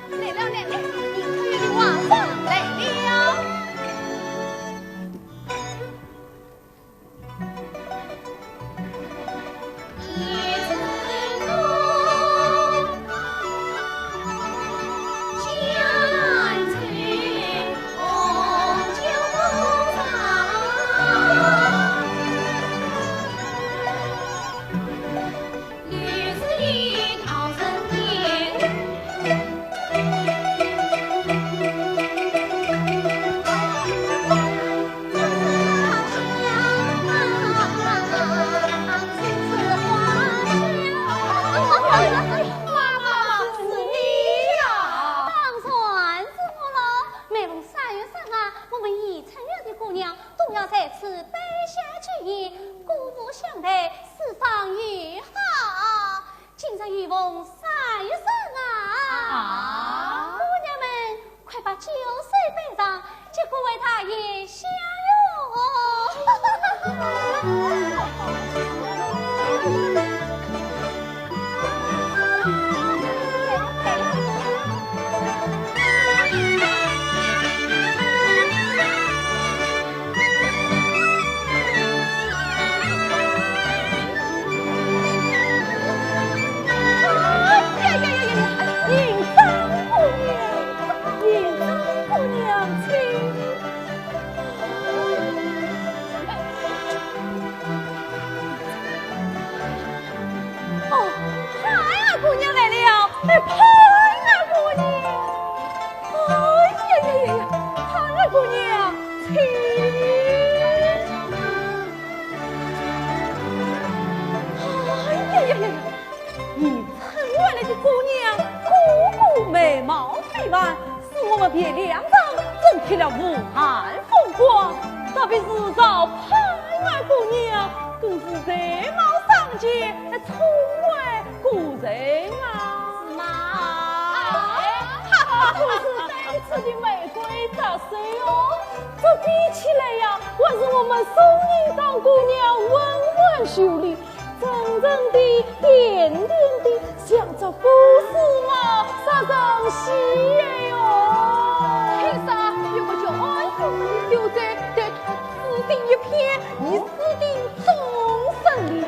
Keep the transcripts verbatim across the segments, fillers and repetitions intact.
来了，来了，迎春院的皇上来了。当然是我了。每逢三月三啊，我们迎春院的姑娘都要在此摆下酒宴，鼓舞相待，四方友好。 今日又逢三月三啊！啊？姑娘们，快把酒水摆上，给各位大爷下药哦！哎呀呀呀呀呀！迎张姑娘，迎张姑娘请。哦，盼儿姑娘来了，哎，盼儿姑娘。 哎呀呀呀呀，盼儿姑娘，请。哎呀呀呀呀，迎春院来的姑娘，个个美貌非凡，使我们汴梁上增添了无限风光。特别是这盼儿姑娘，更是才貌双全，充满 古人啊。是吗？哎，她不是单纯的玫瑰得水哦，这比起来呀，还是我们松仁堂姑娘温文秀丽，真正的甜甜的，像这波斯猫杀上西哟。天上有个叫安徒生的秀才，对她痴心一片，已死定终身了。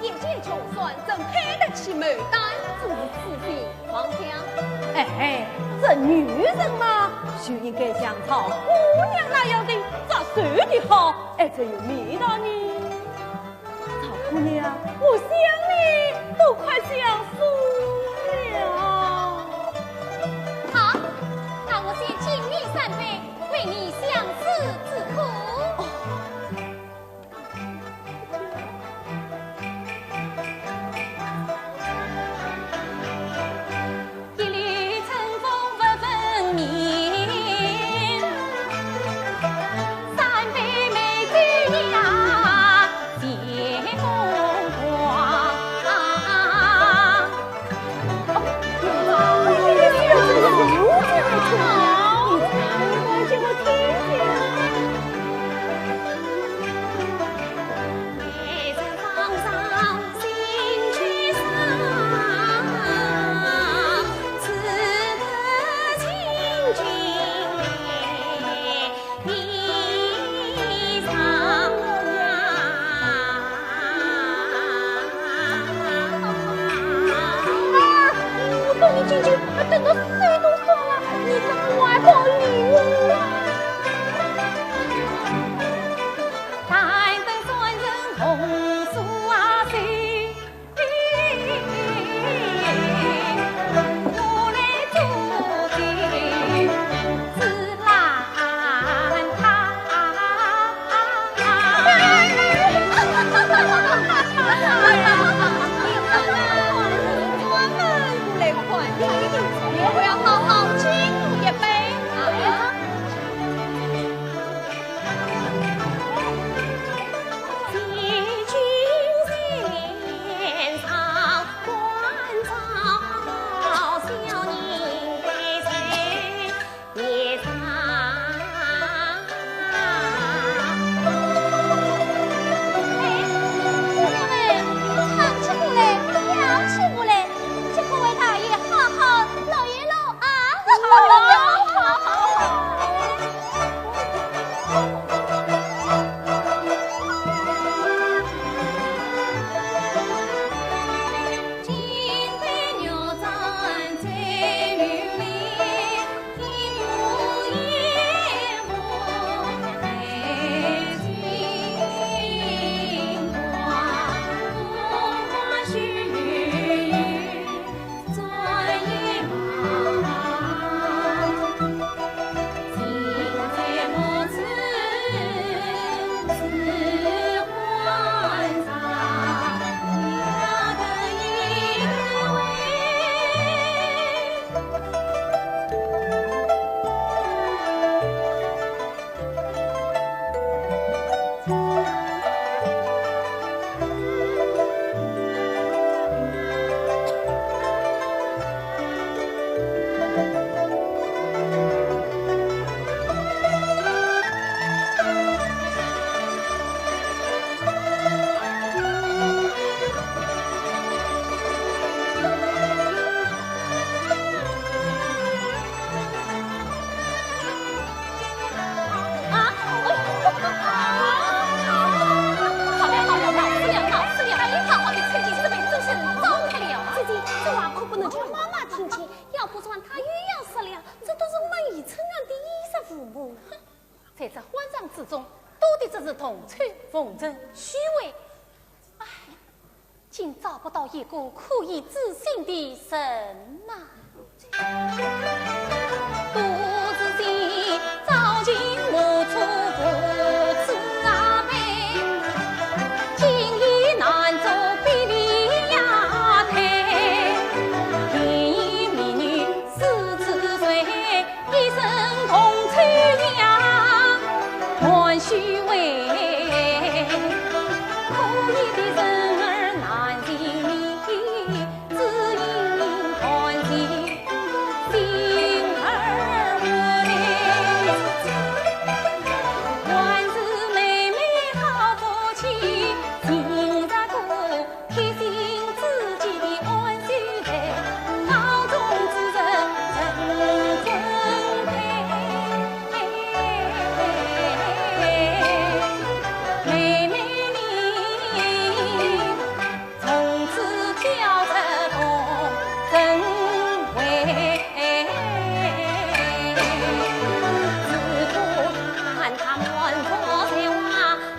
一介穷酸，怎配得起牡丹之痴心妄想？哎，这女人嘛，就应该像草姑娘那样的，扎实的好，哎，才有味道呢。草姑娘，我想你都快想死了。好，那我先敬你三杯，慰你相思之苦。哦。 一粒春风不分明，三杯玫瑰呀，谢风光。 啊，我等你进去，等到手都酸了，你怎么还不理我啊？之中，多的只是铜臭、奉承、虚伪。唉，竟找不到一个可以知心的人呐。不知心，朝秦暮楚不知啊悲。今夜难做别离呀悲。 一声铜臭呀，还虚伪。可怜的人儿难寻觅，只因断情心儿无力。还是妹妹好福气，今日个 贴心知己的安守在，高中之人真敬佩。妹妹你从此交出同城为子，不谈她满腹才华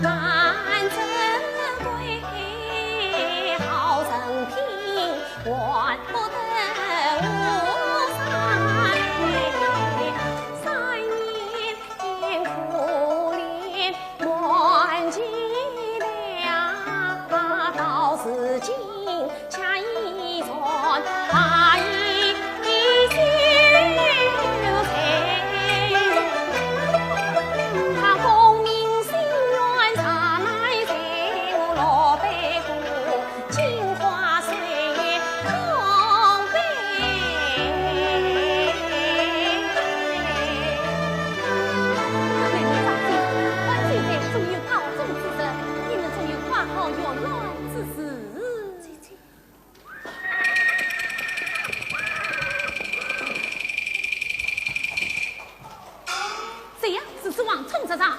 难珍贵。 好人品，管不得无三三年，见苦练满脊梁，到如今 恰已传，他已休罪。他功名心愿，刹那间落败过镜花水空悲。妹妹放心，我现在总有高中之人，你们总有花好月圆之时。 谁呀？是指望冲着上。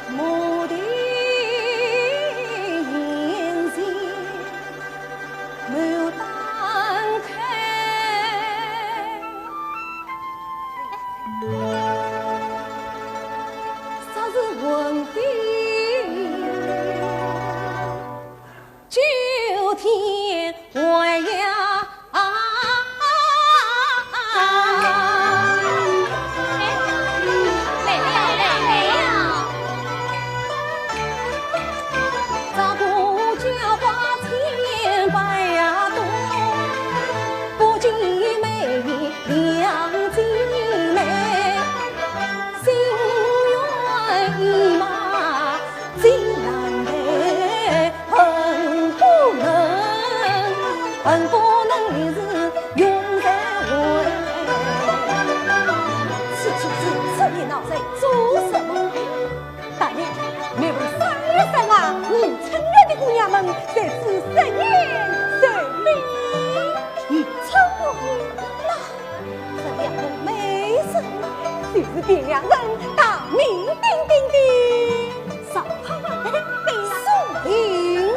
母的眼睛没有打开。 啥是问题？九天还呀！啊！来了，来了！ 照顾家花千百呀多，不及妹妹两姊妹，心愿已满，只难得恨不能，恨不能一世永在怀。此处是此地闹热做什么？ 大爷，妹妹三月三啊，你春月的姑娘们，侪是十年十里。你春月那，这两位美人，就是汴梁城大名鼎鼎的曹芳华、苏林子。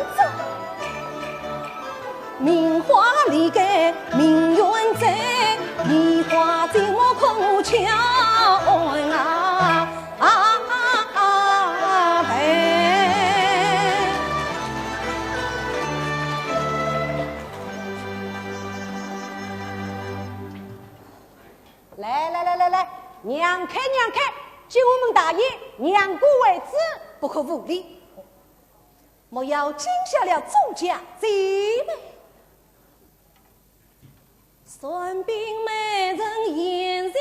名花离开名园在，梨花尽落空桥岸啊，啊，啊，哎。来来来来来，让开让开，见我们大爷，让过位子，不可无礼。 莫要惊吓了众家姊妹。算命美人眼前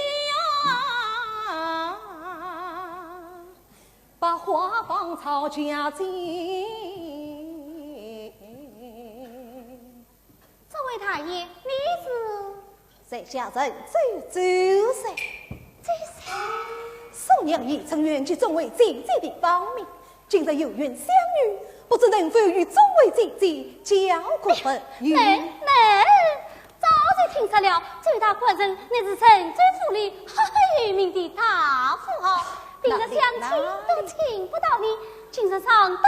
啊，把花放草家前。这位大爷，你是？在下人周周氏。周氏？素娘也曾远居众位姐姐的芳名， 今日有缘相遇，不知能否与众位姐姐交个朋友？能，能，早就听说了，周大官人乃是陈州府里赫赫有名的大富豪，平日相请都请不到你，今日上当着了，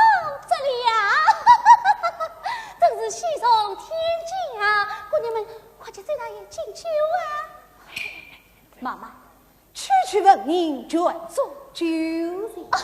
真是喜从天降啊！姑娘们，快接周大爷进酒啊！妈妈，区区文人，卷宗九姓。哎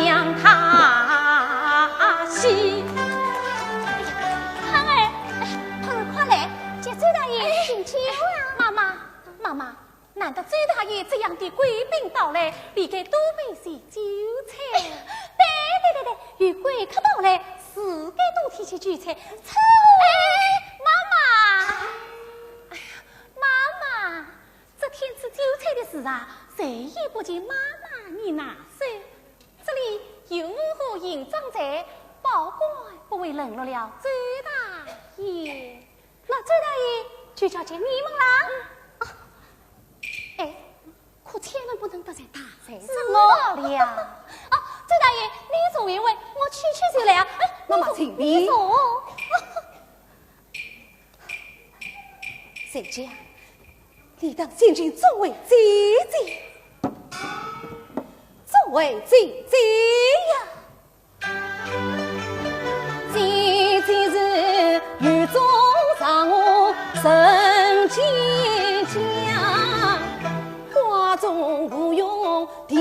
呀，胖儿，哎，胖儿，快来，接周大爷敬酒啊！妈妈，妈妈，难得周大爷这样的贵宾到来，理该多备些酒菜。对对对对，有贵客到来，自该多添些酒菜。哎，妈妈，哎呀，妈妈，这添置酒菜的事啊，谁也不及妈妈你拿手。这里有我和营长在，保管不会冷落了周大爷。那周大爷就交给你们啦。啊，哎，可千万不能得罪大人了。啊，周大爷，你坐一会，我去去就来啊。哎，妈妈，请你坐。谁家？你当先前作为姐姐，作为姐姐呀。姐姐是雨中上我人间家，花中无用的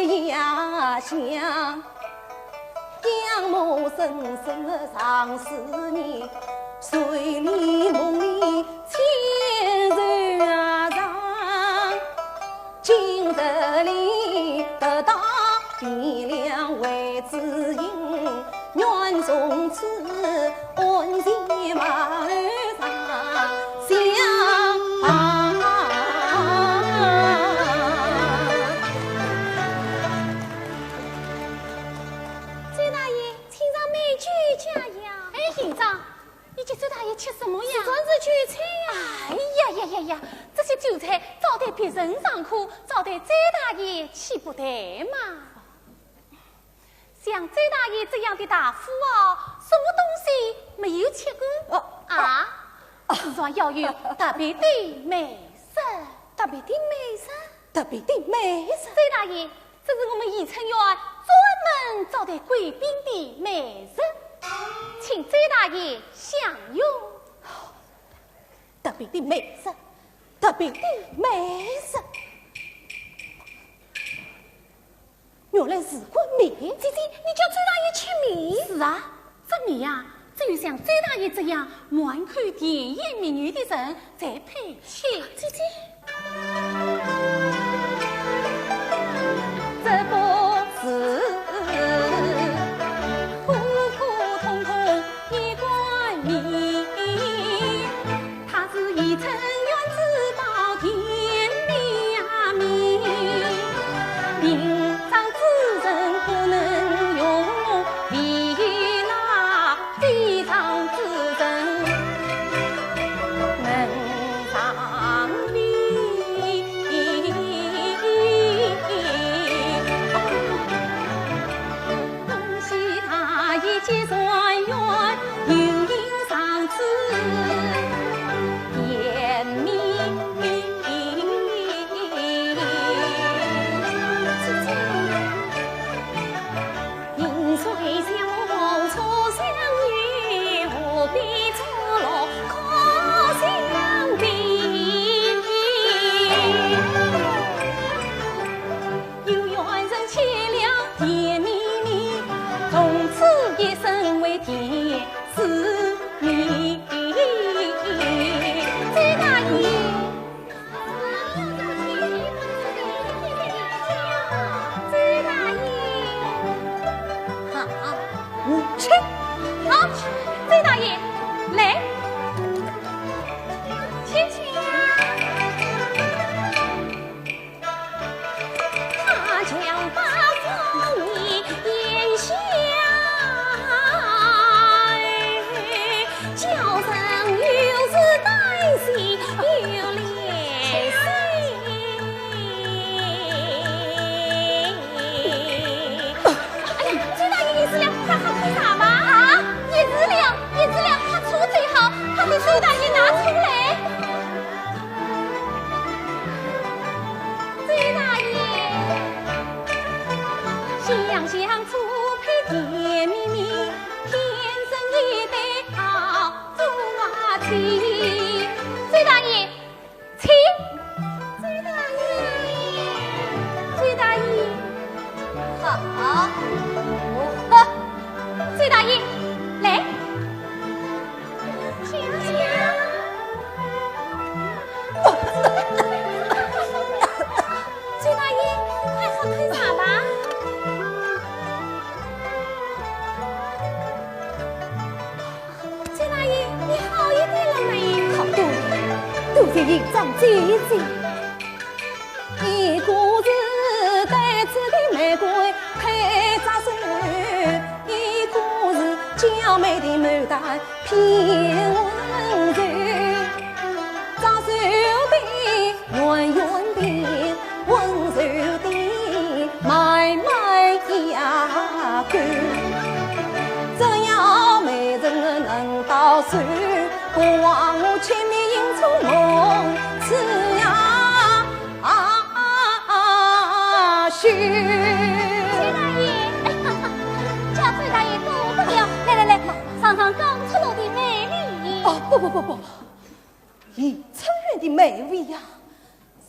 野香。 仰慕深深常思念，垂帘梦里千愁长。今日里得到汴梁为知音，愿从此安心马路上相伴。周大爷， 请上美酒佳肴。哎，营长，你给周大爷吃什么呀？自然是酒菜呀。哎呀呀呀呀，这些酒菜招待别人尚可，招待周大爷岂不对嘛？像周大爷这样的大富豪，什么东西没有吃过？哦，啊？自然要有特别的美食。特别的美食？特别的美食？周大爷， 这是我们宜春院专门招待贵宾的美食，请周大爷享用。特别的美食，特别的美食，原来是碗面。姐姐，你叫周大爷吃面？是啊，这面呀，只有像周大爷这样满口甜言蜜语的人才配吃。姐姐， 这不是普普通通一碗面，它是宜春院之宝甜面呀面。平常之人不能用，唯有那 非常之人能尝遍。请，周大爷，请。周大爷，周大爷。好，哦，周大爷，来。请，请。周大爷，快喝口茶吧。 周大爷，你好一点了没？好多了，多谢营长姐姐。一个是带刺的玫瑰开着手，一个是娇美的牡丹品温柔。着手的 圆圆的、温柔的慢慢呀滚。只要美人能到手，不枉我千面迎春梦，此呀，啊，许。周大爷，哎呀，这周大爷不得了，来来来，尝尝刚出炉的美味。哦，不不不不，迎春院的美味呀，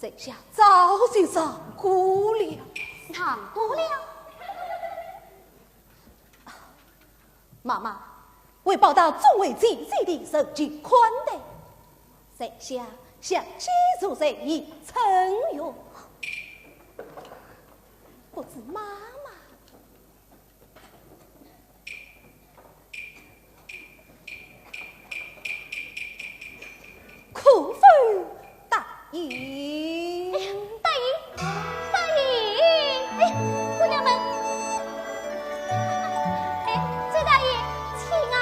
在下早就尝过了。尝过了？妈妈，为报答众位姐姐的热情款待，在下想借住在迎春院。不知妈妈 可否答应？哎呀，答应，答应！哎，姑娘们，哎，周大爷，请啊！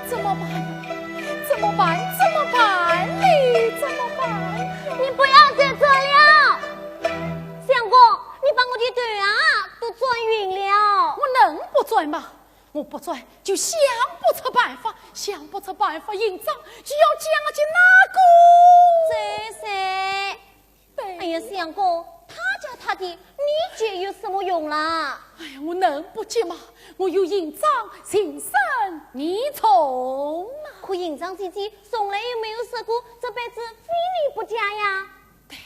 怎么办？怎么办？怎么办呢？怎么办？你不要再转了。相公，你把我的头啊都转晕了。我能不转吗？我不转就想不出办法，想不出办法，营长就要嫁给那个。谁谁？ 哎呀，相公，他家他的，你急有什么用啦？哎呀，我能不急吗？我有营长情深意重啊。可营长姐姐从来又没有说过这辈子非你不嫁呀。对，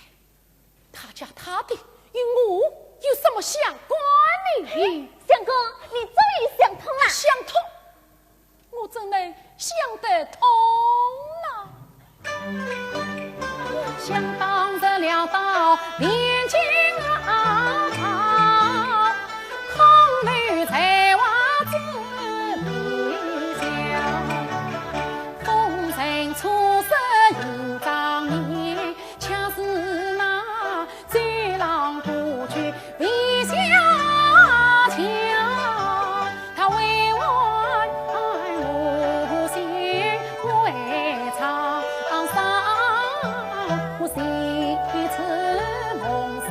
他家他的，与我有什么相关呢？相公，你终于想通了。想通？ 我怎能想得通呢？想当日聊到汴京啊，空留才华之名校。风尘初识营长年，恰似那 醉郎不觉飞下桥，他为爱无限回肠伤，我心似梦碎。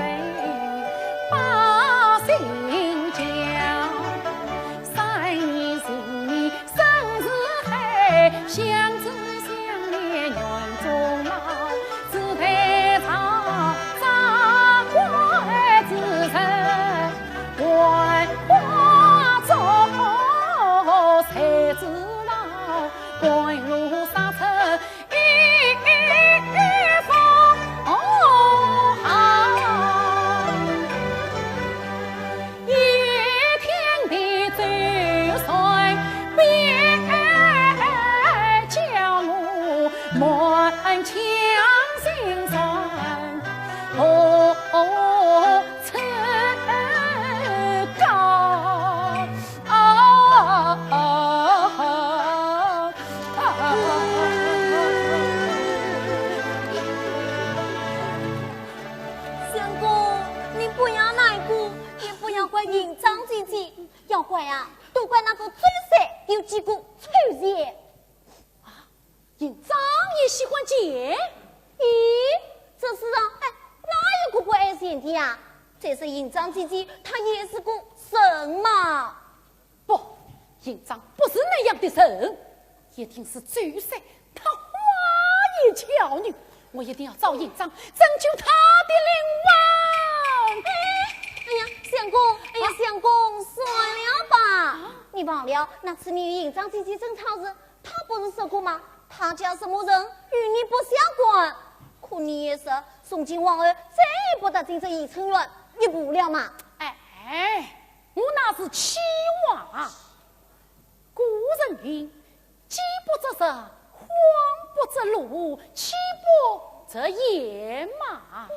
相公，你不要难过，也不要怪银章姐姐，要怪啊，都怪那个周三有几个臭钱。啊，银章也喜欢钱？咦，这世上，哎，哪有个不爱钱的呀？再说银章姐姐，她也是个人嘛。 不，银章不是那样的人，一定是周三他花言巧语，我一定要找银章征求他的灵望。哎呀，相公，哎呀，啊，相公，算了吧。啊，你忘了那次你与银章姐姐争吵时，她不是说过吗？她家什么人与你不相关。可你也说，从今往后再也不踏进这怡春院一步了嘛。哎，我那是气话。 古人云：“饥不择食，荒不择路，妻不择言”嘛。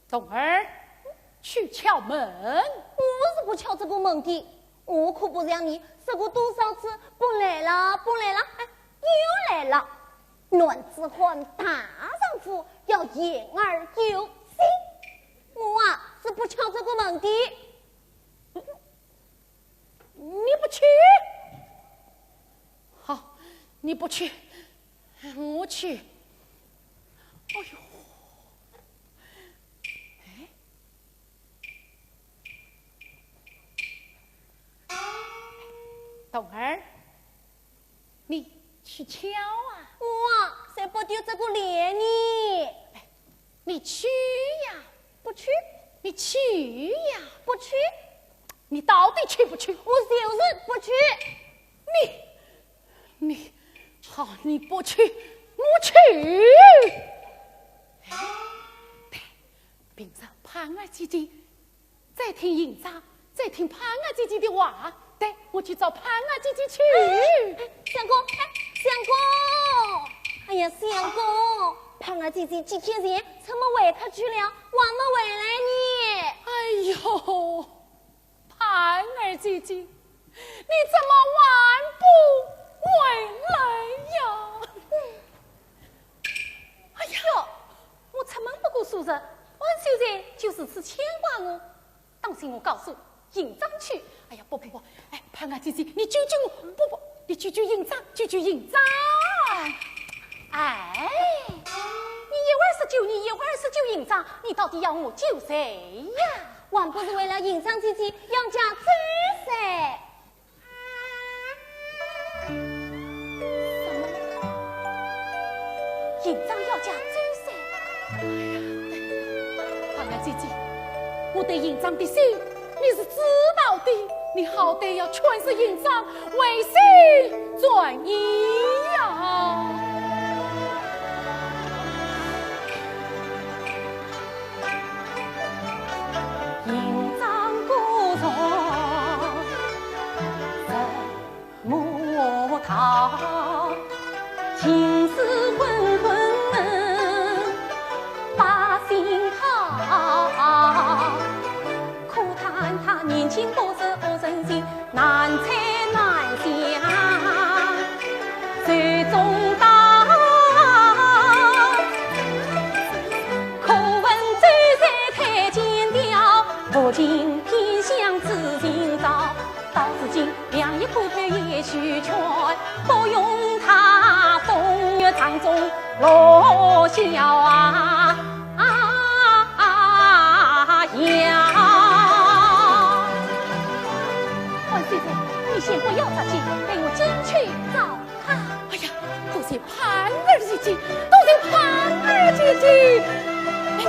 童儿，去敲门。我是不敲这个门的，我可不像你说过多少次“不来了，不来了”，哎，又来了。男子汉大丈夫要言而有信，我啊是不敲这个门的。 你不去？好，你不去，我去。哎呦，哎，童儿，你去敲啊。我才不丢这个脸呢。哎， 你去呀。不去。你去呀。不去。你到底去不去？我就是不去。你，你，好，你不去，我去。哎，对，平常潘二姐姐 再听银章，再听潘二姐姐的话。对，我去找潘二姐姐去。相公，哎，相公，哎呀，相公，潘二姐姐几天前出门外客去了，还没回来呢。哎呦，潘二姐姐，你怎么还不回来呀？哎呀，我出门不过数日，潘秀才就如此牵挂我。 当心我告诉银章去。哎呀，不不不，哎，潘二姐姐，你救救我！不不，你救救银章，救救银章！哎，你一会儿说救你，一会儿说救银章，你到底要我救谁呀？还不是为了银章姐姐要嫁周三。 什么？银章要嫁周三？哎呀，潘二姐姐，我对银章的心你是知道的，你好歹要劝说银章回心转意呀。 银章故作沉默道，情事混混百姓好。可叹他年轻不识恶人心， 难猜难想谁中道。可问周三太监调，不近偏向知情道。到如今良医苦劝也须劝，不容他风月场中落笑啊。 啊呀！万岁，你先不要着急，待我进去找他。哎呀，多谢潘二姐姐，多谢潘二姐姐。哎。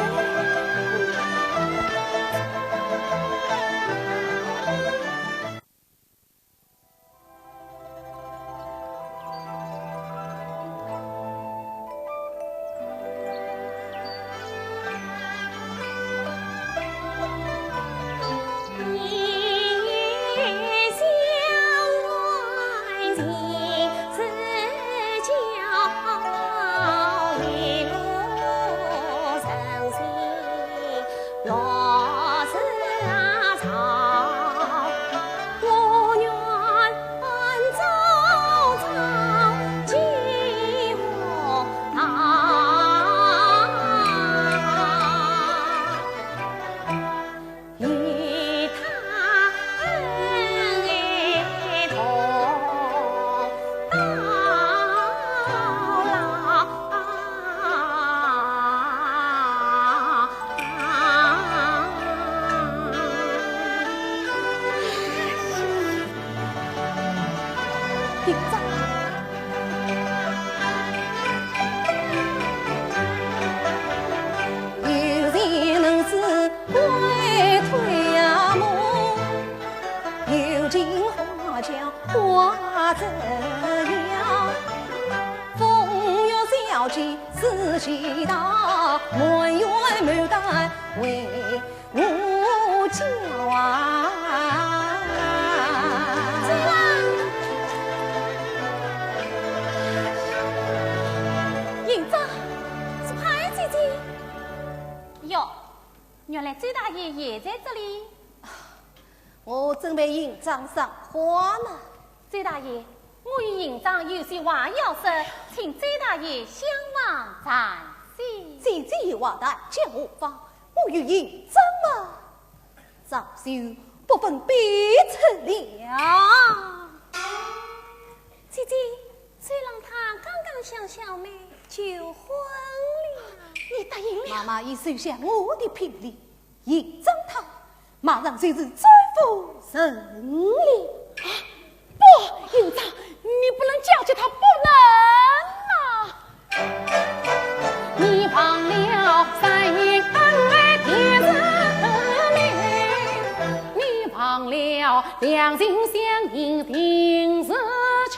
是道，满园牡丹为我娇啊。银章，是潘姐姐。哟，原来周大爷也在这里。我正陪银章赏花呢。 周大爷，我与银章有些话要说，请周大爷相望暂歇。姐姐有话谈，叫我话，我与银章嘛，早就不分彼此了。姐姐，周郎他刚刚向小妹求婚了。你答应了？妈妈已收下我的聘礼， 银章他马上就是周夫人了。啊，不，银章，你不能嫁给他，不能啊！你忘了三年恩爱的滋味，你忘了两情相依定是情。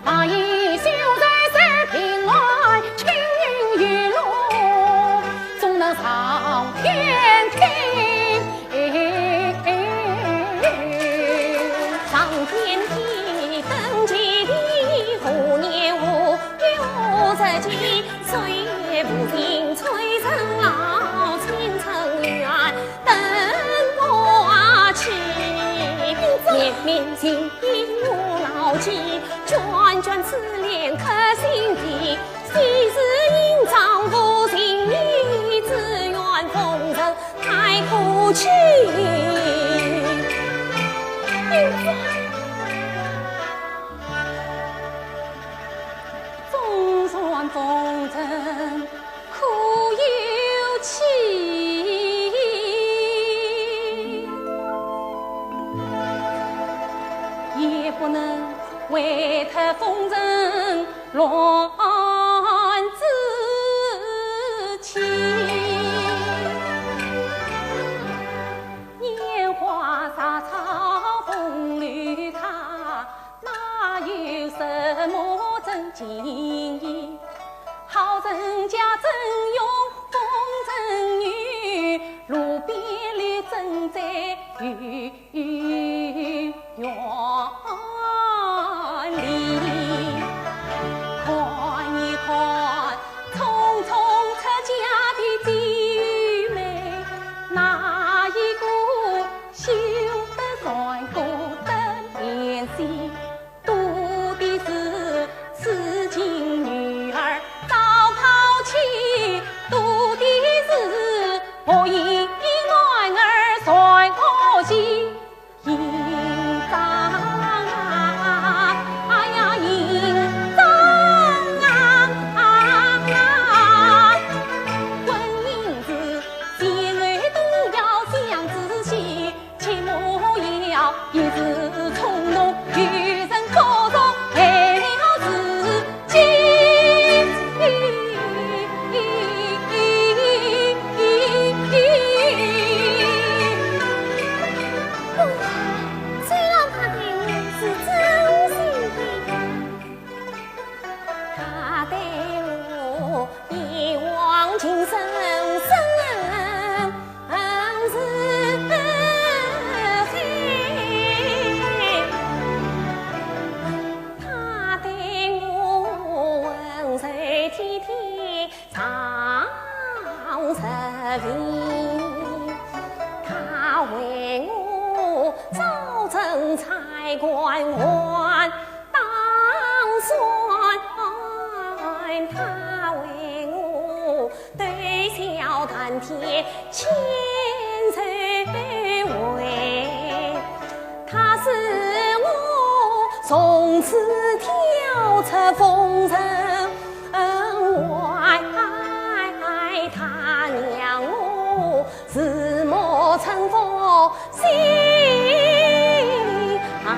白衣秀才谁凭栏，青云玉露总能上天庭。上天地登基地，何年何月何日期，谁也不听催人老，青春远 等不及。面面情意我牢记，卷卷珠帘刻心底。昔日银章无情意，只愿红尘太可欺。银章，纵然红尘 可有期，也不能为他风尘乱之期。年华沙场风流他，哪有什么真情意？ 好人家争雄逢争女，路边柳正在游园里。看一看，匆匆出嫁的姐妹，哪一个修得船过登仙？ 多的是痴情女儿遭抛弃，多的是薄衣男儿传恶戏。银章啊，哎呀，银章啊，婚姻是前后都要想仔细， 切莫要一时冲动，遇人不淑害了自己。不，虽然他对我是真心的， 他对我一往情深，深似海。他对我温柔体贴， 常识品，他为我早征拆关还打算，他为我对笑谈天，千手回。他使我从此跳出风尘 恩爱，他让我日暮春风醒而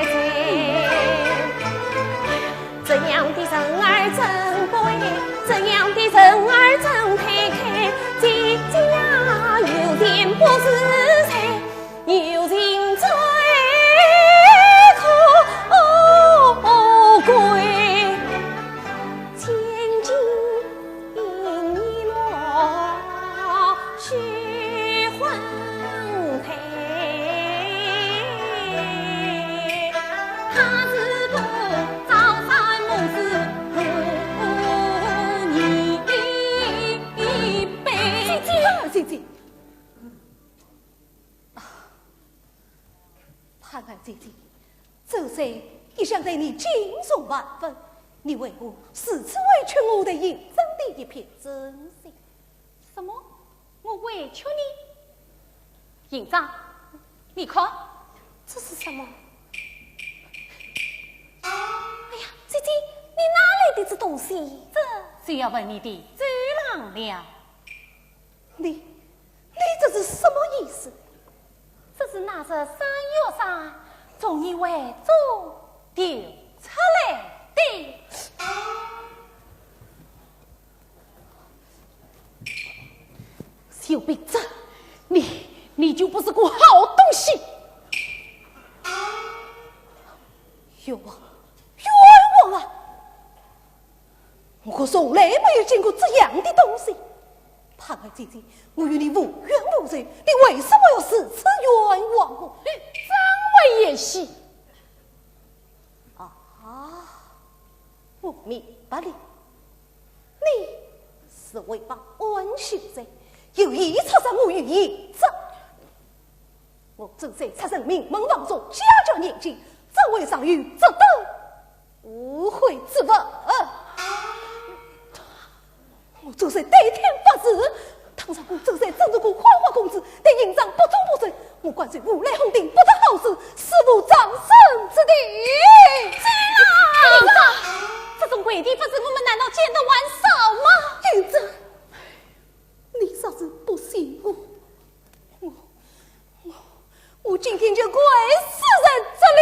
睡。这样的人儿怎归？这样的人儿怎配配？姐姐啊，有钱不是财， 有情最可贵。姐姐，啊，潘安姐姐，周三一向对你敬重万分，你为何如此委屈我对银章的一片真心？什么？我委屈你？银章，你看，这是什么？哎呀，姐姐，你哪来的这东西？这就要问你的周郎了。 你，你这是什么意思？这是那日山药商从你怀中丢出来的。小病症，你，你就不是个好东西。冤枉，冤枉啊！ 我可从来没有见过这样的东西。潘安姐姐，我与你无冤无仇，你为什么要如此冤枉我？你真会演戏！啊，我明白了，你是为报恩情仇，有意拆散我与银章。 我周三出身名门望族，家教严谨，怎会尚有这等污秽之物？我周三对天发誓，倘若我周三真是个花花公子，对银章不忠不孝，我官宣无赖红顶，不得好死，死无葬身之地。银章，这种跪地发誓，我们难道见得还手吗？银章，你若是不信我，我，我， 我今天就跪死在这里。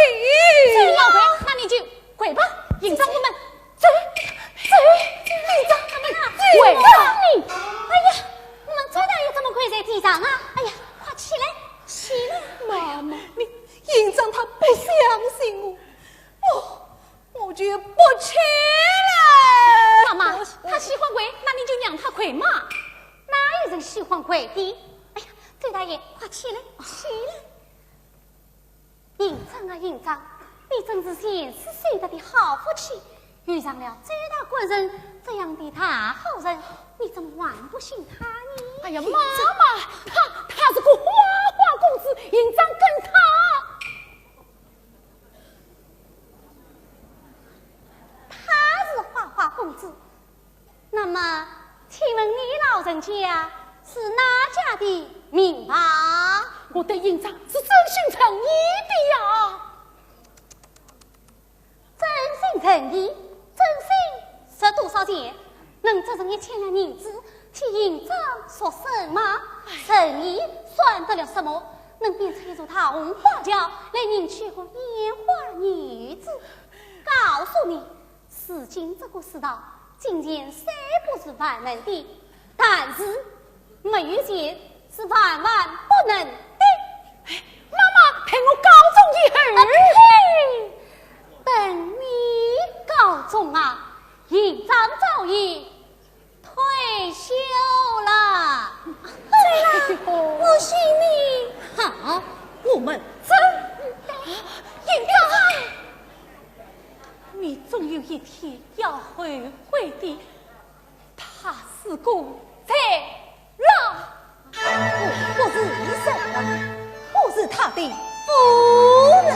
这样跪，那你就跪吧。银章，我们走，走，银章，我们走。跪吧你！哎呀，我们周大爷怎么跪在地上啊？哎呀，快起来，起来。妈妈，你，银章他不相信我，哦，我就不去了。妈妈，他喜欢跪，那你就让他跪嘛。哪有人喜欢跪的？哎呀， 周大爷，快起来，起来！银章啊，银章，你真是前世修得的好福气，遇上了周大官人这样的大好人，你怎么还不信他呢？哎呀，妈妈，他，他是个花花公子，银章跟他，他是花花公子， 那么，请问你老人家是哪家的名望？我对银章是真心诚意的呀。真心诚意，真心值多少钱？能折成一千两银子，替银章赎身吗？诚意算得了什么？能变出一座大红花轿来迎娶个烟花女子。告诉你， 如今这个世道，金钱虽不是万能的，但是没有钱是万万不能的。哎，妈妈，待我告状一会儿。啊，呸！等你告状啊，银章早已退休了。对了，我信你。好，我们走。银章， 你总有一天要后悔的。他是个罪人。我不是医生，我是他的夫人。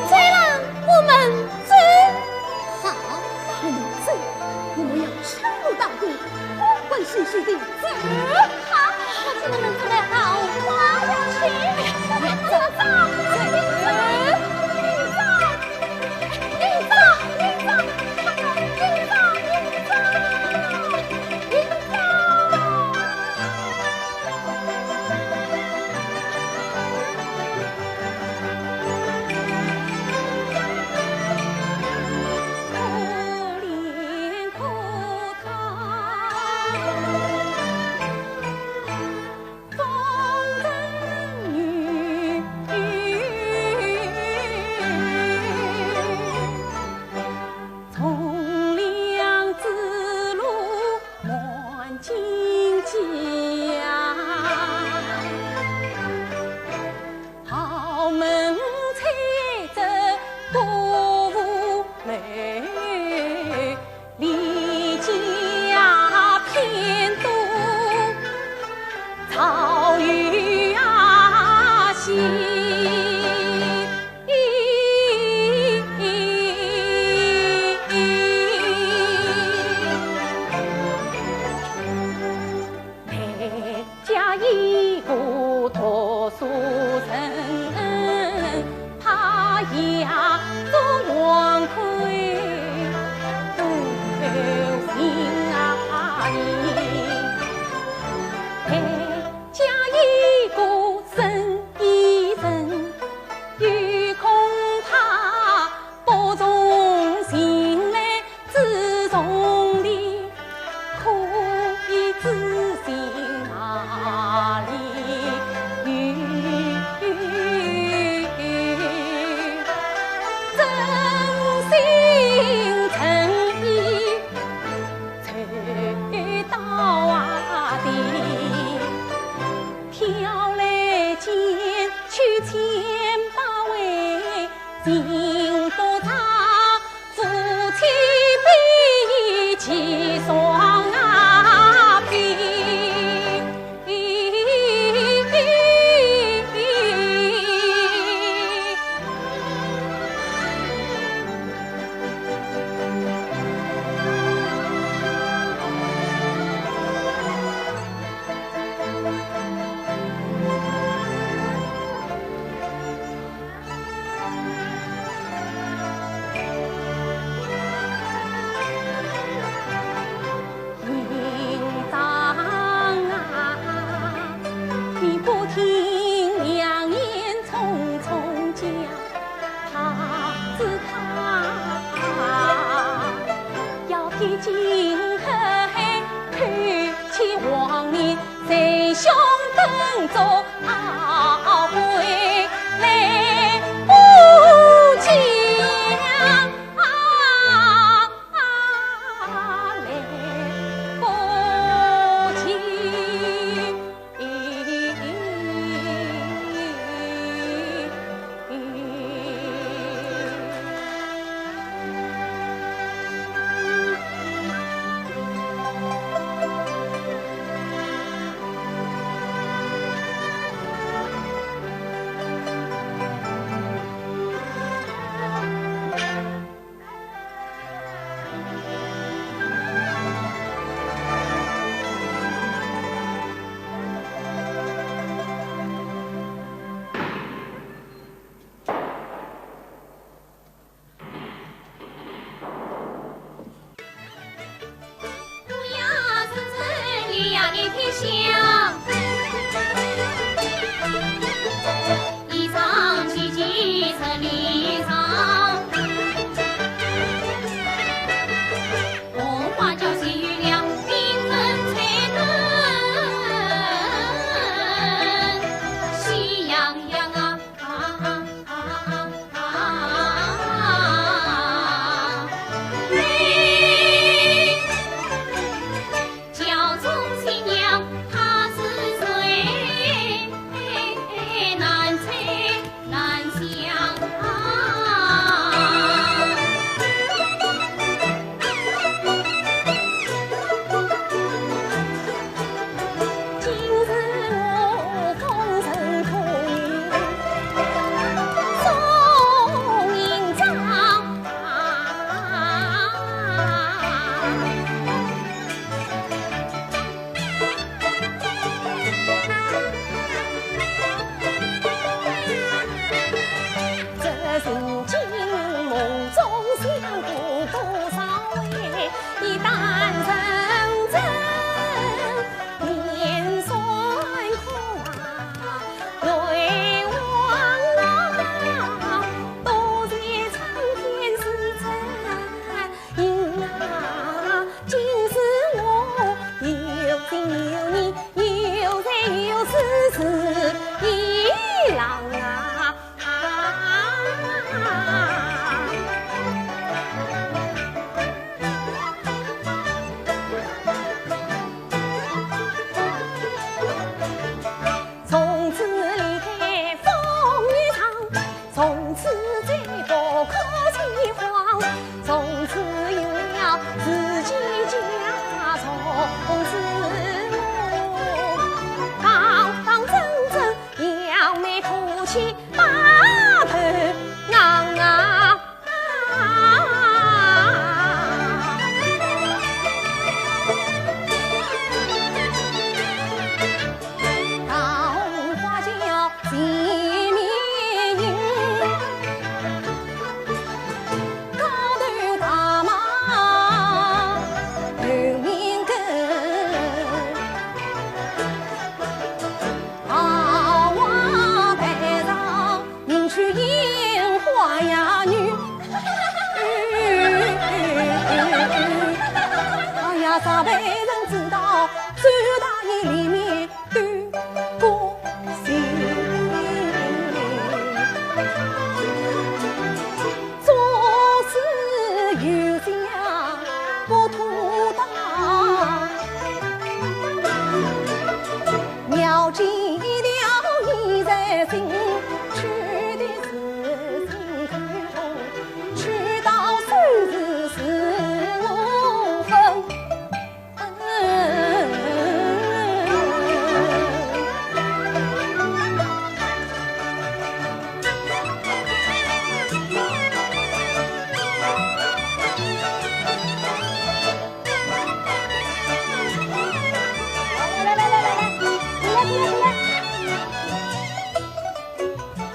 罪人，我们走。好，我们走，我们要敲锣打鼓，欢欢喜喜的走。好，我只能走了，好，我要去。走，走，走。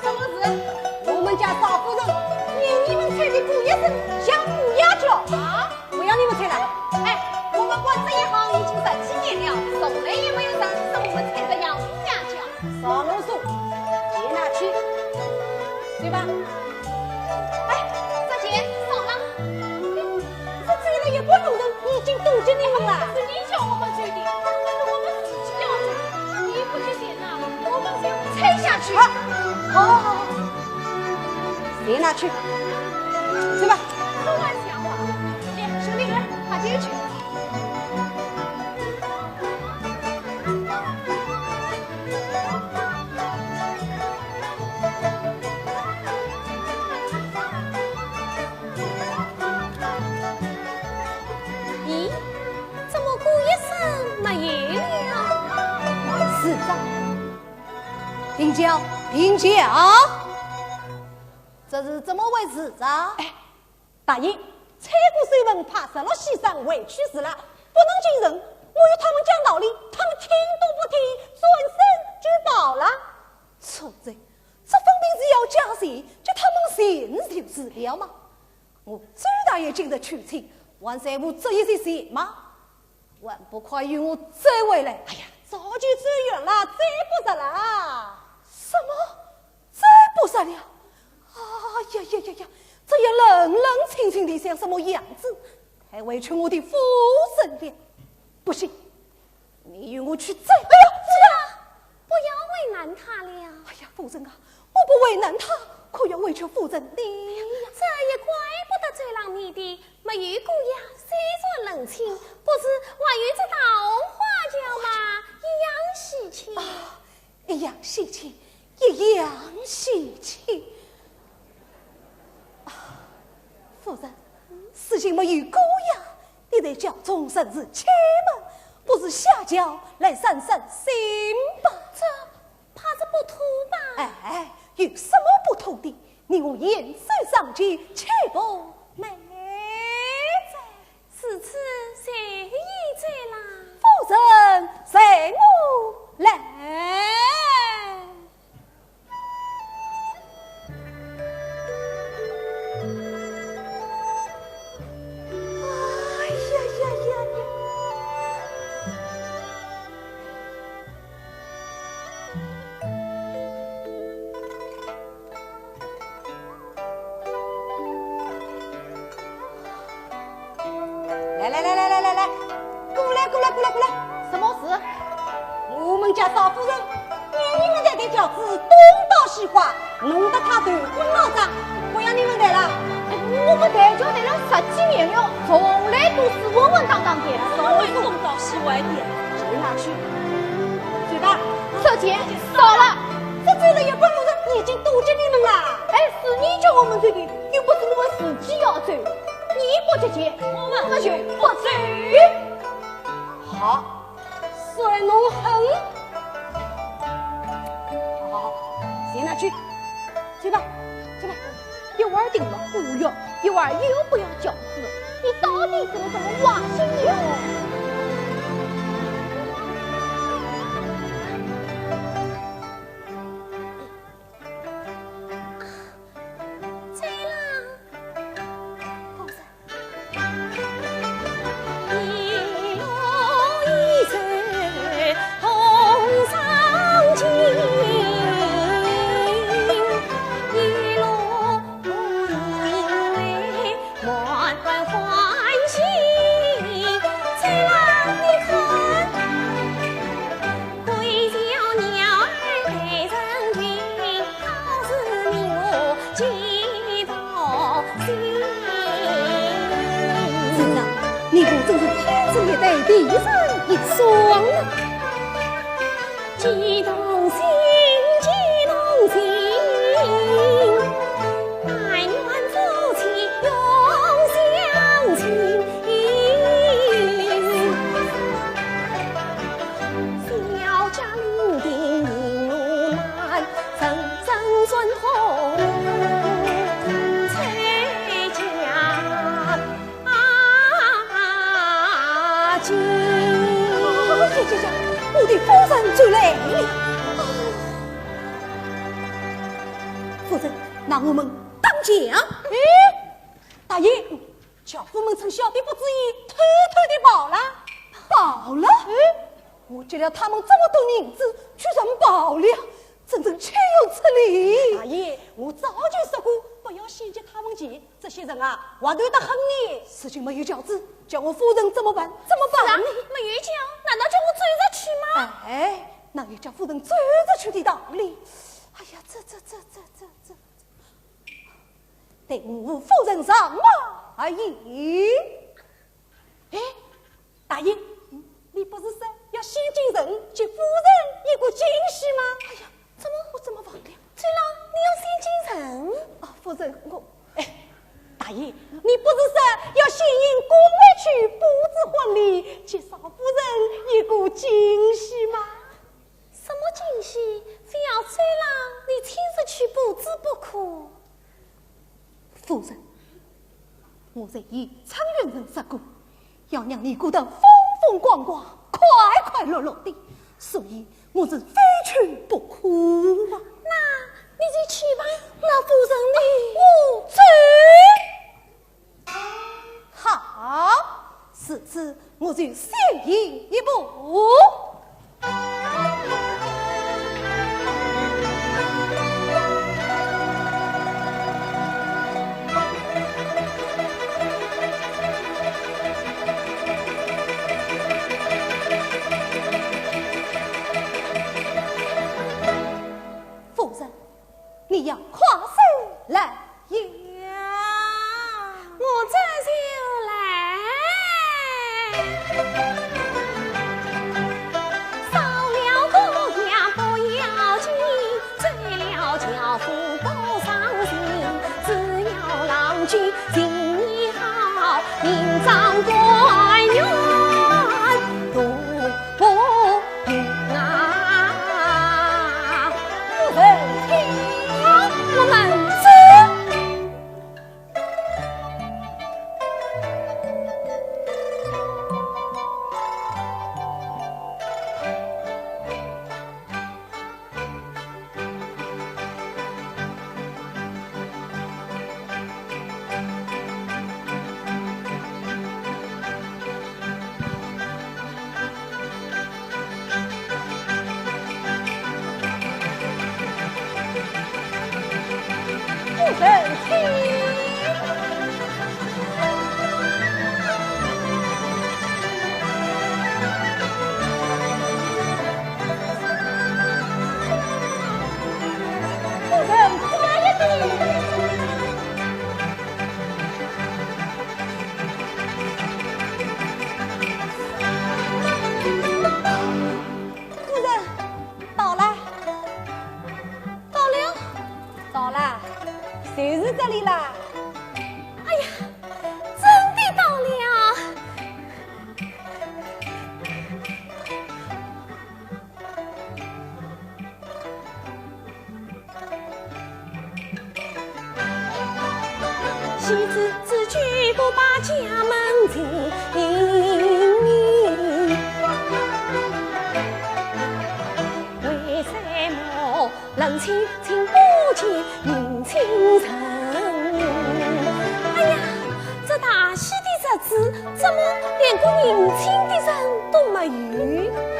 什么事？我们家少夫人嫌你们吹的鼓乐声像乌鸦叫。啊？不要你们吹了。哎，我们管这一行已经十几年了，从来也没有人说我们吹得像乌鸦叫。少啰嗦，钱拿去，对吧？哎，这钱少了。这嘴里也不能人已经多你们啦。是你叫我们走的，是我们自己要走。你不去捡呐，我们就踩下去。啊，好，好，好，好。谁拿去？去吧。这玩笑话，来，兄弟们，快点去。咦，怎么咕一声没有了？是的。停轿，停轿！这是怎么回事啊？哎，大爷，蔡姑收门，怕十六先生委屈死了，不能进城。我与他们讲道理，他们听都不听，转身就跑了。畜生，这分明是要加钱，叫他们进城就是了嘛。 我周大爷今日求情，还在乎这一些钱吗？还不快与我追回来！哎呀，早就追远了，追不着了。什么？追不着了？哎呀呀呀呀，这样冷冷清清的像什么样子？太委屈我的夫人了。不行， 你与我去追。哎呦，夫人，不要为难他了。哎呀，夫人啊，我不为难他，可要委屈夫人你呀。这也怪不得周郎你的，没有姑爷虽然冷清，不是还有这桃花轿吗？一样稀奇。啊，一样稀奇，一样稀奇。啊，夫人，事情没有姑爷， 你在轿中甚是气闷，不如下轿来散散心吧。这怕是不妥吧？哎，有什么不妥的？你我言虽相见，岂不美哉？如此随意哉啦。夫人，随我来。 哎呀呀呀呀！来来来来来来来，过来过来过来过来！什么事？我们家少夫人，你们这对轿子东倒西歪， 弄得他头昏脑胀，不要你们抬了。哎，我们抬轿抬了十几年了，从来都是稳稳当当的。怎么会东倒西歪的？谁拿去？谁吧？这钱少了。这走了也不路人，已经堵着你们了。哎，是你叫我们走的，又不是我们自己要走。你不解决，我们就不走。好， 算侬狠。好好好，先拿去，去吧，去吧。一会儿定了五月，一会儿又不要轿子，你到底是个什么坏心眼哦？啊，醉了。 先生，你我真是天生一对，地生一双啊！ 啊，姐，姐，姐，我的夫人追来了。夫人，那我们打架。哎，大爷，轿夫们趁小弟不注意，偷偷地跑了。跑了？哎，我给了他们这么多银子，居然跑了，真正岂有此理！大爷，我早就说过，不要心急他们急，这些人啊，滑头得很呢。如今没有轿子，叫我夫人怎么办？怎么办呢？是啊，没有叫，难道叫我走出去吗？哎，哪有叫夫人走出去的道理？哎呀，这这这这这这，待我夫人上马而已。哎，大爷，你不是说要先进城，给夫人一个惊喜吗？哎呀，怎么我怎么忘了？走廊，你要先进城？啊，夫人，我，哎，大爷，你不是说要先引宫女去布置婚礼，给少夫人一个惊喜吗？什么惊喜？非要走廊你亲自去布置不可？夫人，我在与昌远人说过，要让你过得风风光光、快快乐乐的，所以我是非去不可啊。那你就去吧。那夫人呢？我走。好，如此我就先行一步。 夫人，你要快些来呀！我这就来。烧了锅呀不要紧，醉了轿夫不伤心，只要郎君情意好，名当官员。 不用啊。夫人请。好，我们走。夫人，到了。到了？到了，就是这里啦。哎呀，真的到了。 哎呀，这大喜的日子，怎么连个迎亲的人都没有？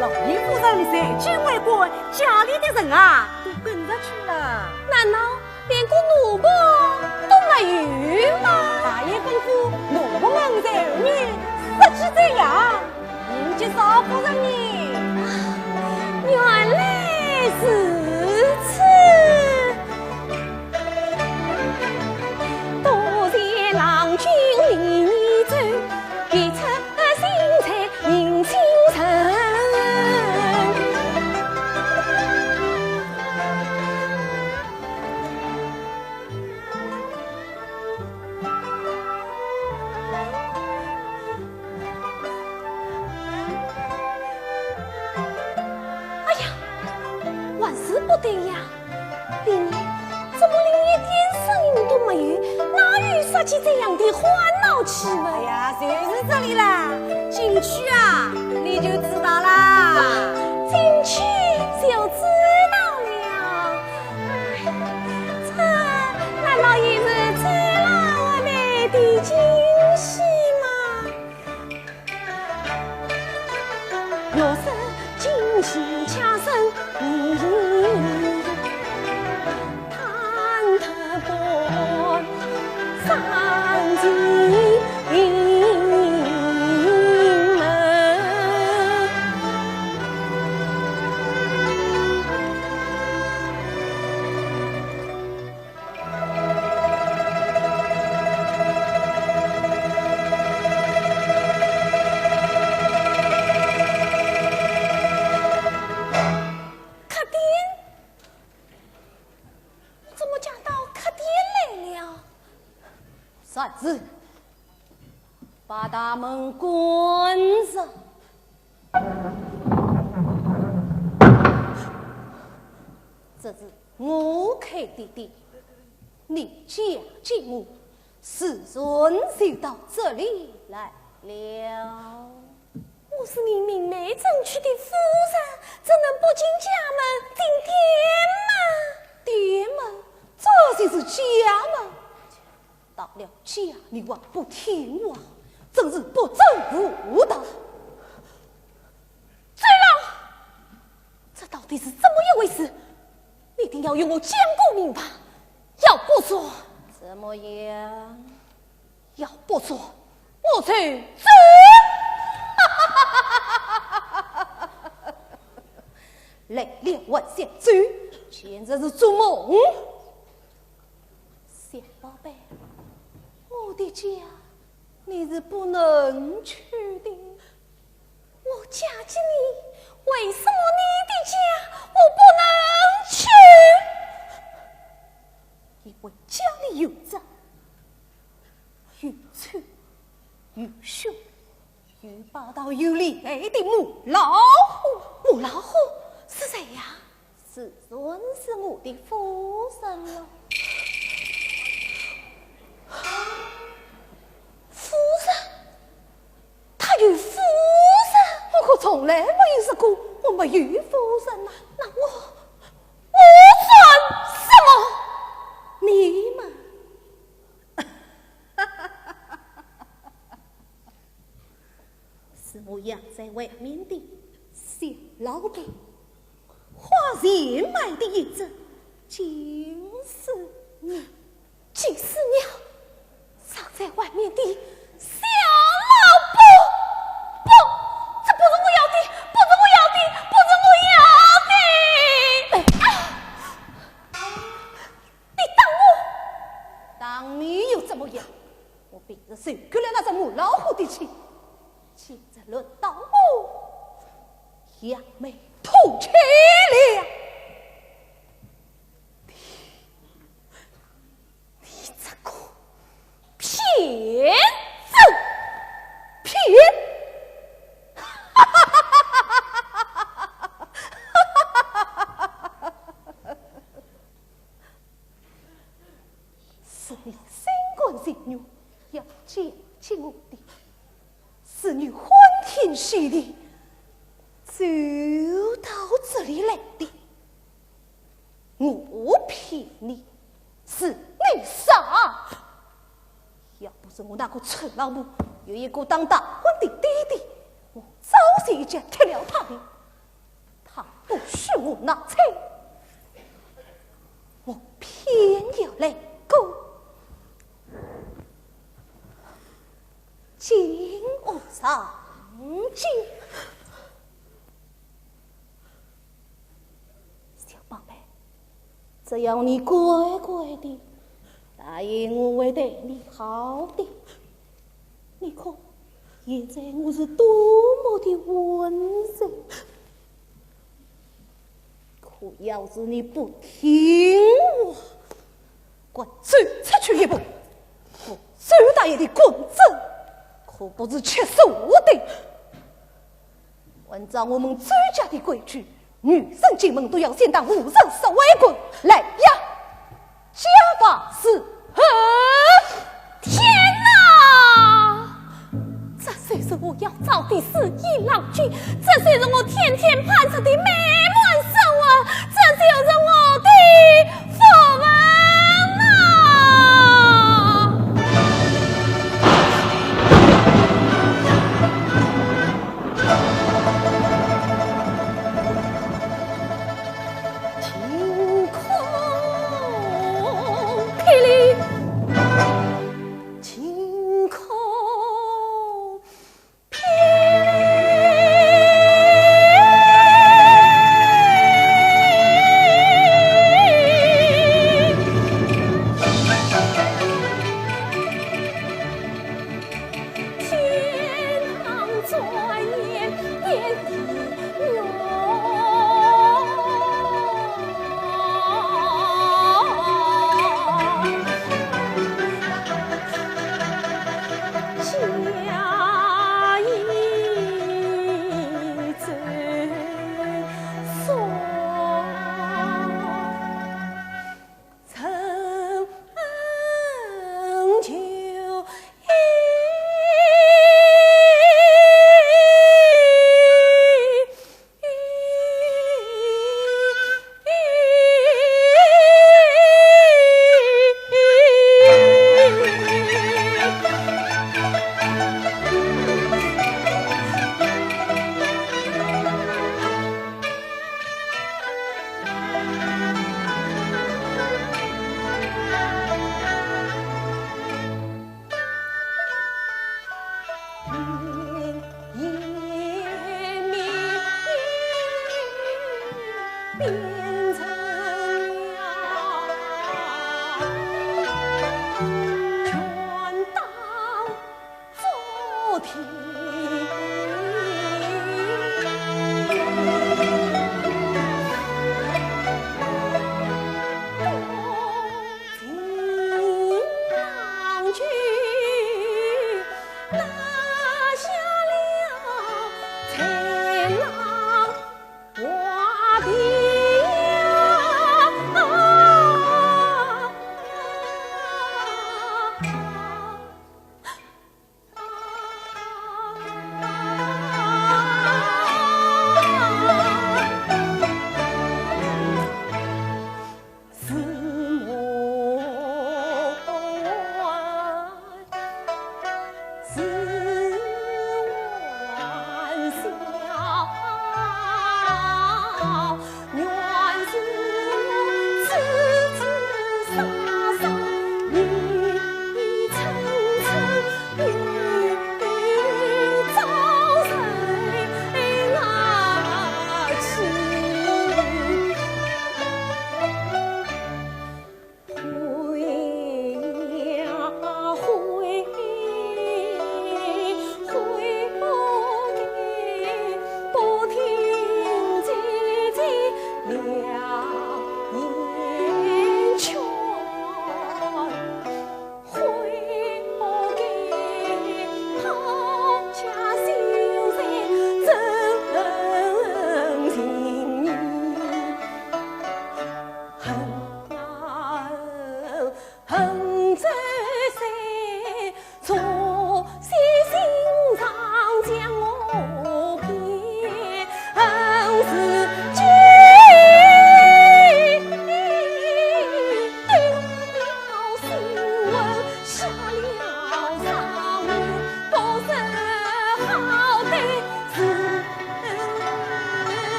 老爷夫人，你随军为官，家里的人啊，都跟着去了。难道 连个奴仆都没有吗？大爷吩咐，奴仆们在后面设计这样，迎接少夫人呢。原来如此。多谢郎君为你走，别出心裁迎亲人。 哎呀，还是不对呀！里面怎么连一点声音都没有？哪有说起这样的欢闹气氛？哎呀，就是这里啦，进去啊，你就知道啦。进去就知道了。 这难道也是这老妹的惊喜吗？是，把大门关上。这是我开的店，你嫁给我，自然就到这里来了。我是你明媒正娶的夫人，怎能不进家门进店门？店门，这就是家门。 到了家里还不听话，真是不争无道。周郎，这到底是怎么一回事？你一定要与我讲个明白，要不说，怎么样？要不说，我就走。来了还想走，简直是做梦。 小宝贝，我的家你是不能去的。我嫁给你，为什么你的家我不能去？因为家里有着又臭又凶 又霸道又厉害的母老虎。母老虎是谁呀？自然是我的夫人了。夫人？她有夫人？我可从来没有说过我没有夫人呐。那我，我算什么？你们 是我养在外面的小老婆，花钱买的一只金丝鸟。金丝鸟藏在外面的小老婆？不，这不是我要的，不是我要的，不是我要的！啊！你打我！打你又怎么样？ 我平日受够了那只母老虎的气，现在轮到我扬眉吐气了。你，你这个骗子，骗！是你心甘情愿要嫁给我的，是你欢天喜地走到这里来的。我骗你，是你傻。要不是我那个臭老婆有一个当大官的爹爹，我早就已经踢了他的。 他不许我纳妾，我偏要来个金屋藏金。小宝贝，只要你乖乖的，答应我会对你好的。 你看，现在我是多么的温柔。可要是你不听话，敢走出去一步，我周大爷的棍子可不是吃素的。 按照我们周家的规矩，女人进门都要先打五十十回滚。来呀，家法伺候。天哪！这就是我要找的紫衣郎君，这就是我天天盼着的美满生活，这就是我的 福分啊！晴空霹雳，晴空大下了才郎华的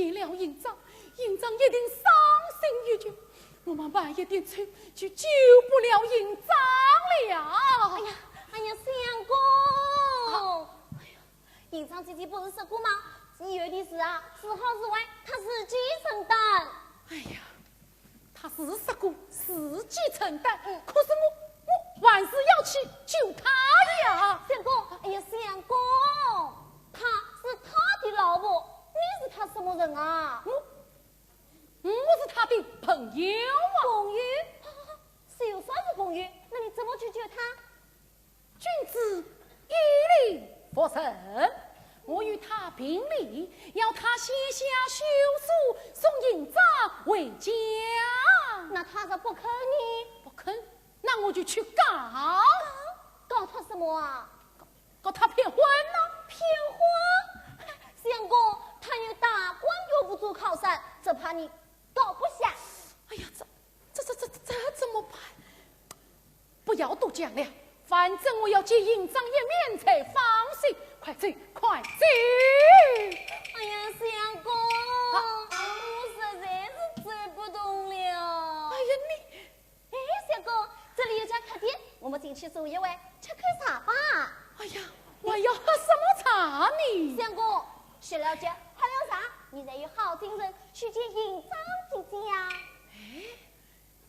见了营长，营长一定伤心欲绝，我们慢一点走，就救不了营长了。哎呀，哎呀，相公！哎呀，营长姐姐不是说过吗？以后的事啊，是好是坏，他自己承担。哎呀，他是说过自己承担，嗯。可是我，我还是要去救他的呀。相公，哎呀，相公，她是他的老婆，你是他什么人啊？我，我是他的朋友啊。朋友？就算是朋友，那你怎么去救他？君子以礼服人，我与他评理，要他写下休书，送营长回家。那他若不肯呢？不肯，那我就去告。告他什么啊？告他骗婚呢。骗婚？相公，他有大官又不做靠山，只怕你告不下。哎呀，这，这，这，这，这怎么办？不要多讲了，反正我要见营长一面才放心。快走，快走！哎呀，相公，啊。我实在是走不动了。哎呀，你，哎，相公，这里有家客店，我们进去坐一会，吃口茶吧。哎呀，我要喝什么茶呢？相公，小姐姐，喝了茶，你才有好精神去见营长姐姐呀。哎，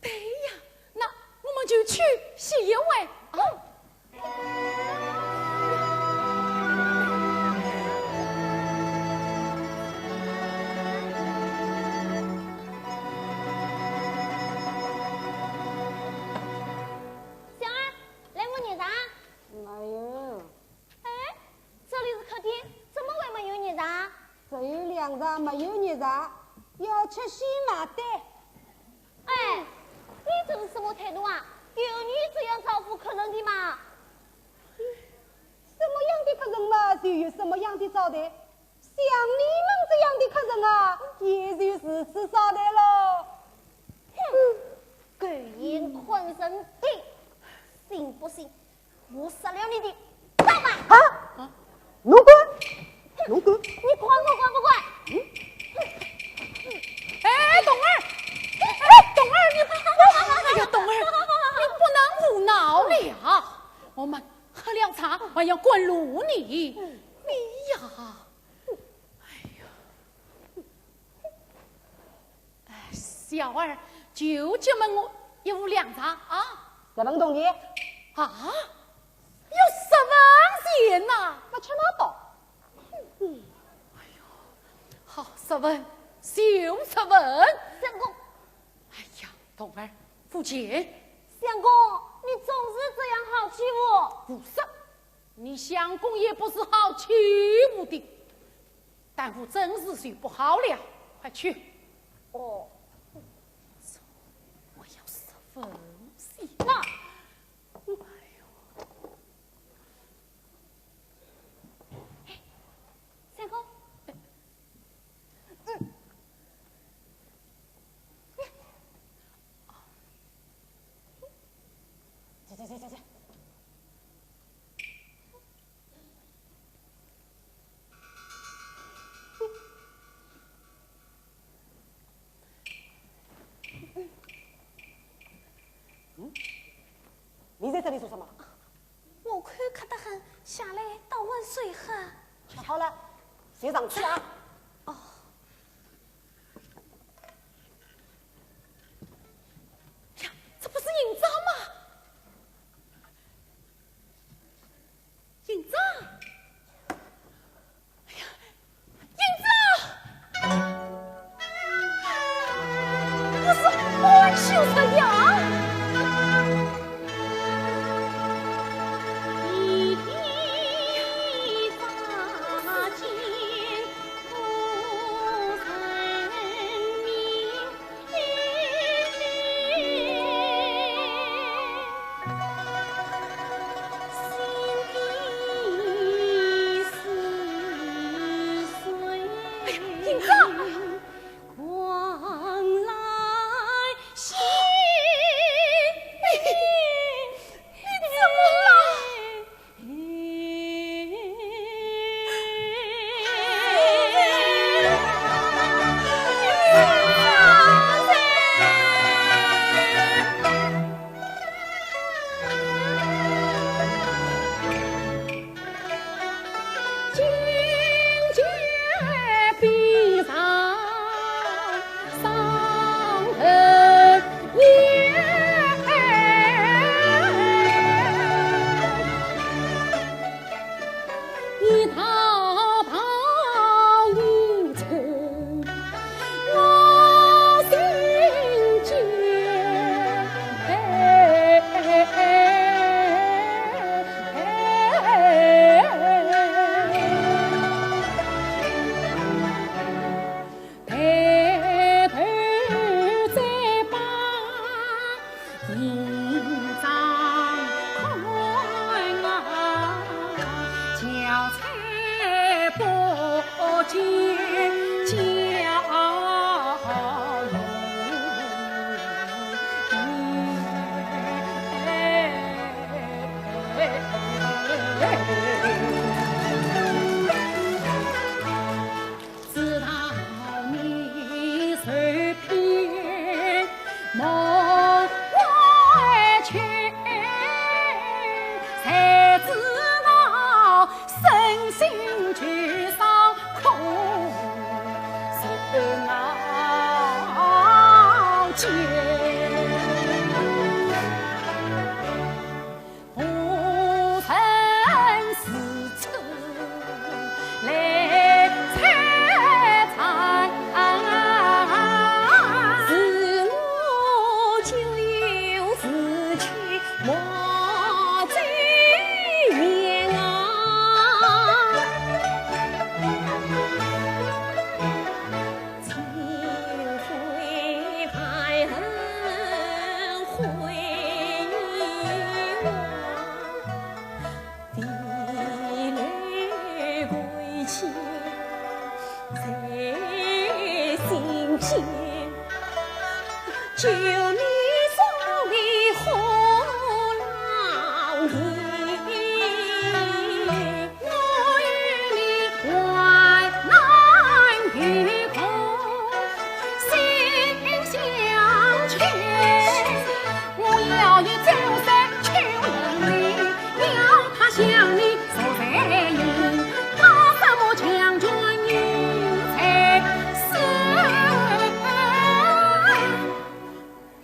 对呀，那我们就去歇一会啊。 小二，来碗热茶。没有。哎，这里是客店，怎么会没有热茶？只有凉茶，没有热茶，要吃鲜麻丹。哎，你这是什么态度啊？有你这样招呼客人的吗？什么样的客人嘛，就有什么样的招待。 像你们这样的客人啊，也就如此招待喽。哼，狗眼看人低，信不信我杀了你的丈夫？啊？侬敢？侬敢？你管我敢不敢？哎，冬儿，哎，冬儿，你，哎呀，冬儿，你不能胡闹了呀！我们喝了茶，还要管路呢。你呀， 哎呦，哎，小二，就这么我一壶凉茶啊？十文铜钿。啊？要十文钱呐？不吃那多。哎呦，好，十文，就十文。相公。哎呀，冬儿，付钱。相公，你总是这样好欺负。不是，你相公也不是好欺负的。 耽误正事就不好了，快去。哦。我要十文钱。那，哎呦。哎，相公。嗯。去，去，去，去，去。 嗯？你在这里做什么？我口渴得很，下来倒碗水喝。吃好了，先上去啊。哦。呀，这不是营长吗？ 营长！哎呀，营长！我是安秀才呀！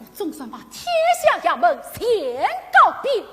我总算把天下衙门全告遍。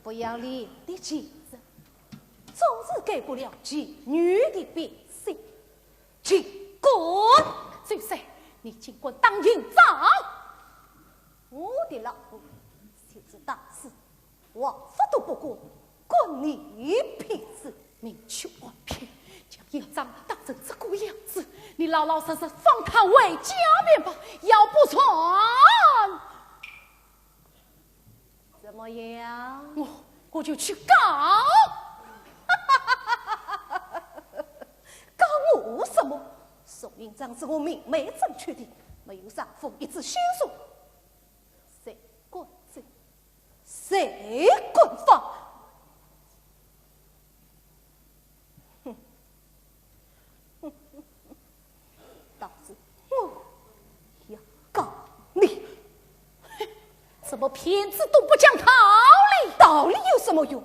不要理你的妻子，总是改不了妓女的秉性。 去滚！周三，你竟敢打人！我的老婆，就是打死，我不都不管。关你屁事！明知暗骗，将印章打成这个样子，你老老实实放他回家便罢，要不然……怎么样？我……我就去告。告我什么？送印章是我明媒正娶的，没有丈夫一直心酸，谁敢走？谁敢放？哼！倒是我要告你！什么骗子都不讲道理！道理有什么用？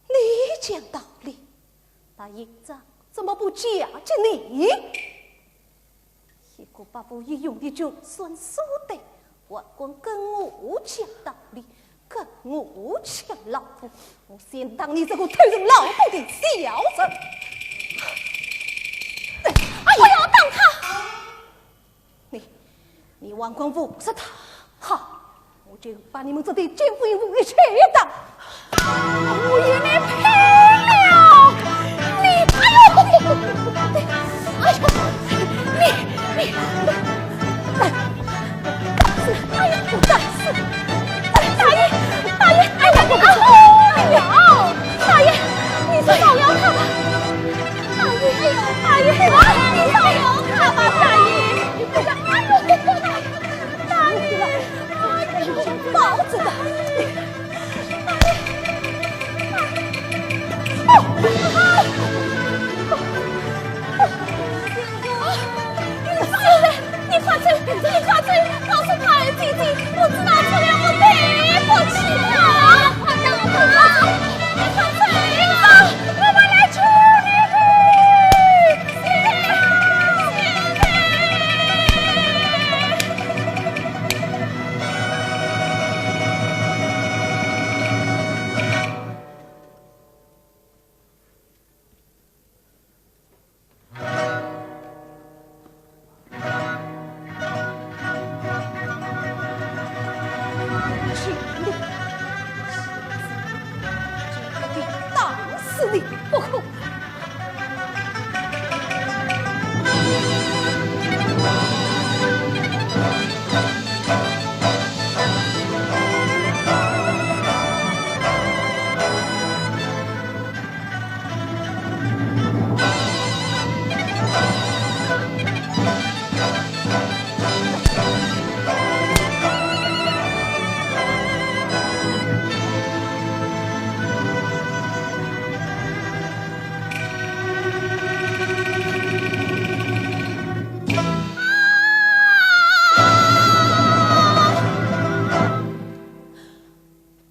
你讲道理，那印章怎么不嫁给你？一个百无一用的穷酸书呆，还敢跟我讲道理，跟我抢老婆，我先打你这个偷人老婆的小人！哎呀，打他！你，你还敢侮辱他？好，我就把你们这对奸夫淫妇一起打！我与你拼了！你，哎呦，哎呦，你，你，打死！哎呦，打死！大爷，大爷，哎呦，哎呦，大爷，你去照料他吧。大爷，哎呦，大爷，你照料他吧，大爷。哎呦，大爷，哎呦，包子的。你快走，你快走，告诉他儿姐姐，我知道这样我对不起他。快走，你快走，我们来救你。打死你不可！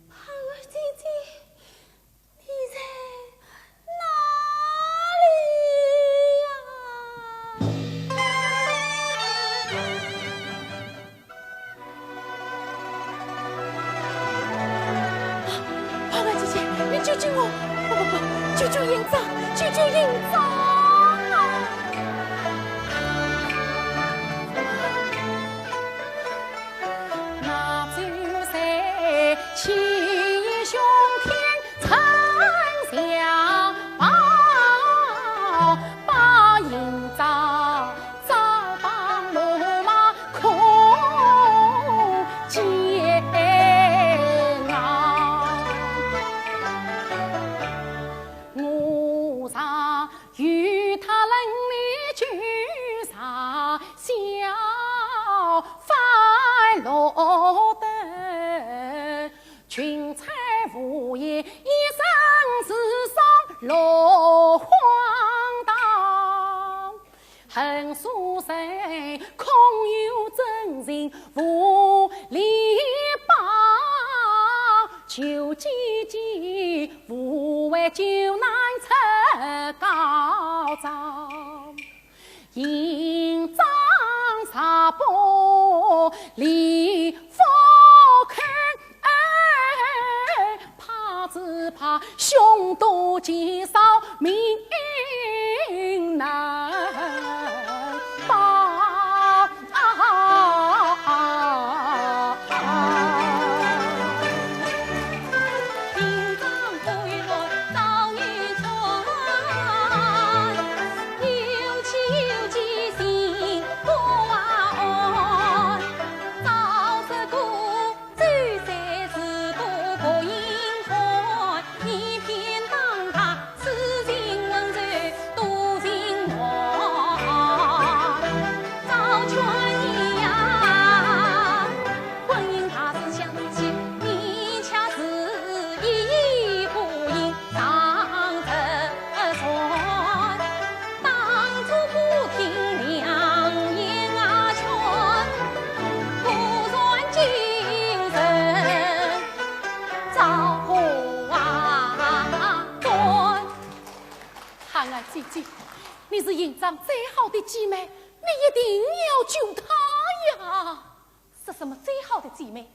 胖儿姐姐，你在哪里呀？ 胖儿姐姐，你救救我！不不不，救救印章，救救印章啊！那就在七兄弟 丞相报，报应遭遭报落马空见啊。我上与他论理，就上小番落得 群才无言，一生自扫落荒唐。横竖谁恐有真情无礼报，求姐姐无畏救难出高招。 印章若不理，勿肯，哎，怕只怕凶多吉少，命难保。营长最好的姐妹，你一定要救她呀！说什么最好的姐妹？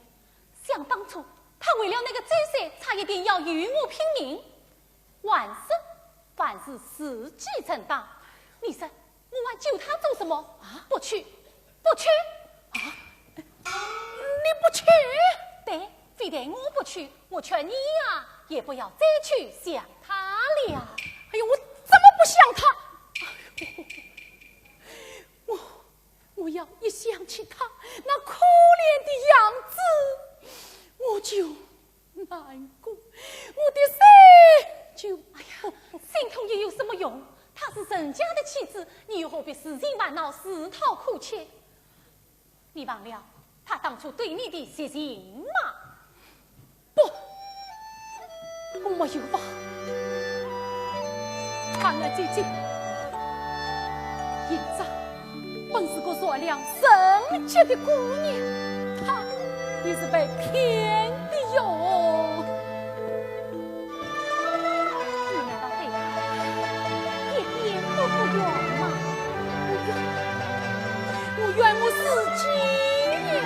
想当初，她为了那个周三，差一点要与我拼命。还说，凡事顺其成章。你说，我还救她做什么？啊？不去，不去！啊？你不去？对，非但我不去，我劝你呀，也不要再去想她了。哎呦，我怎么不想她？我，我要一想起她那可怜的样子，我就难过，我的心就……哎呀，心痛又有什么用？她是人家的妻子，你又何必自寻烦恼，自讨苦吃？你忘了她当初对你的绝情吗？不，我没有忘。盼儿姐姐，营长本是个善良、纯洁的姑娘，她也是被骗的哟。你难道对她一点都不怨吗？我怨，我怨我自己呀！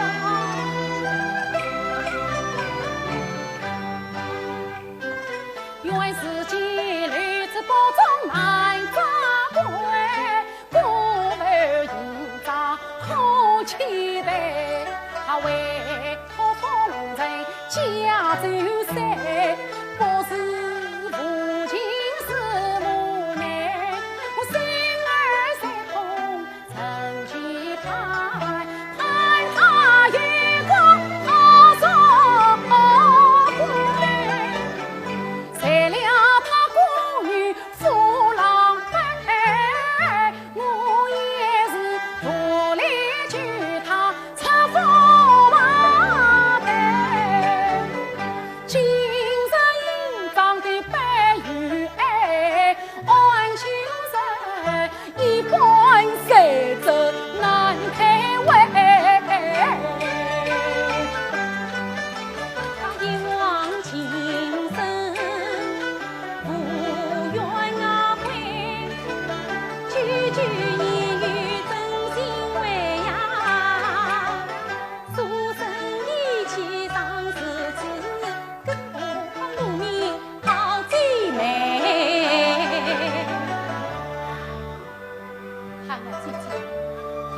盼儿姐姐，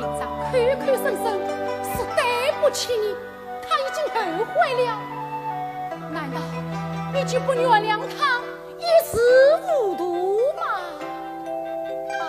营长口口声声是对不起你，他已经后悔了。难道你就不原谅他一时糊涂吗？啊？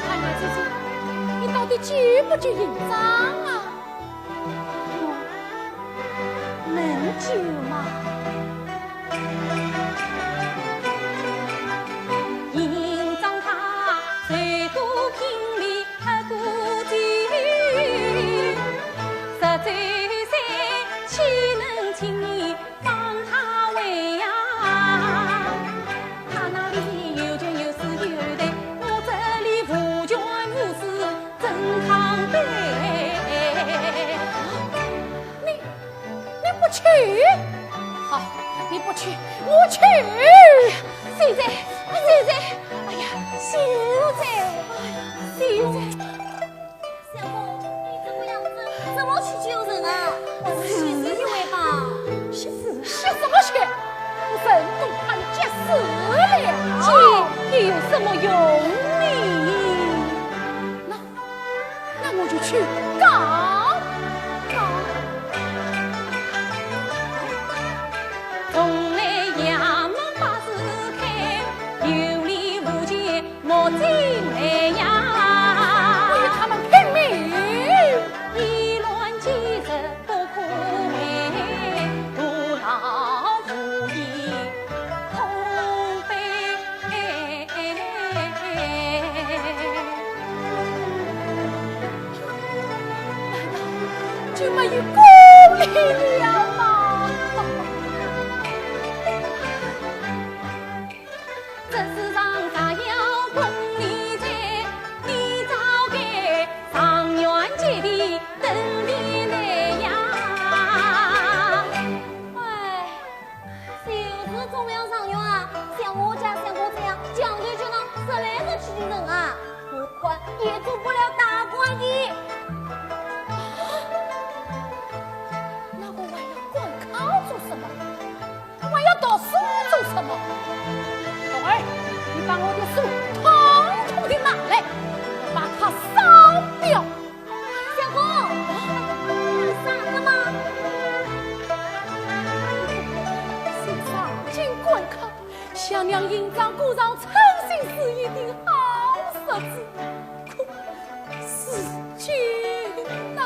盼儿姐姐，你到底救不救营长啊？ 能救吗？你，你不去？好，你不去，我去。秀才，秀才，哎呀，秀才，哎呀，秀才。小凤，你这个样子怎么去救人啊？去死一回吧。去死？去什么去？我人都快急死了。急又有什么用呢？那 那我就去告。告。我与他们拼命。就没有功理了吗？这世上啥有功理哉？你早该上元节的登的来呀！哎，就是中了状元啊，像我家相公这样犟头犟脑，实在是气人啊！我看也做不了大官的。那我还要官考做什么？ 我要读书做什么？凤儿，你把我的书统统地拿来，把它烧掉。相公，你傻了吗？先上京赶考，想让印章挂上称心如意的好日子，可如今呐，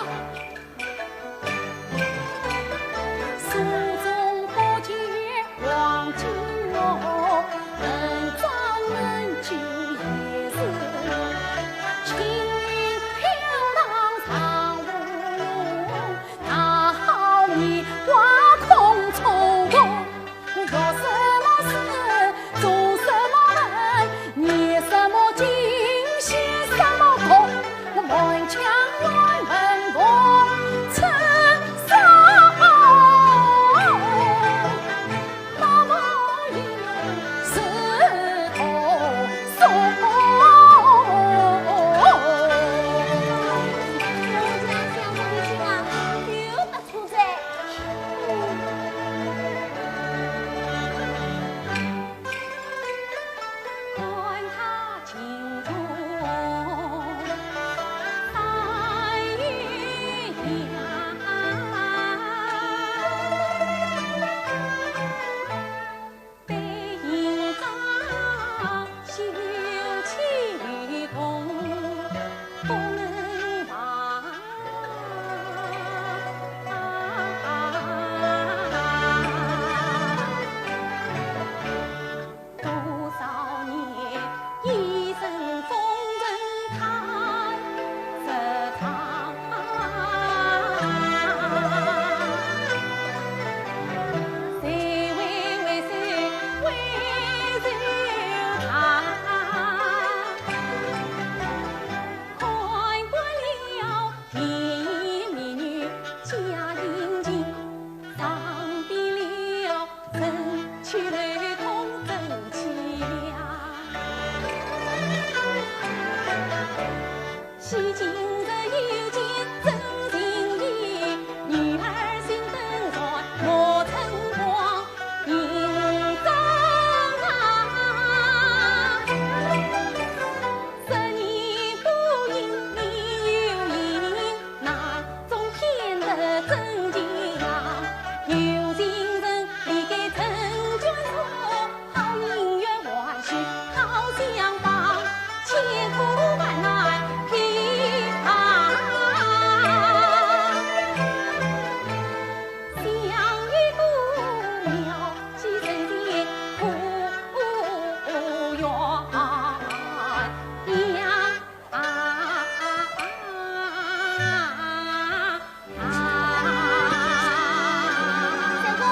相公，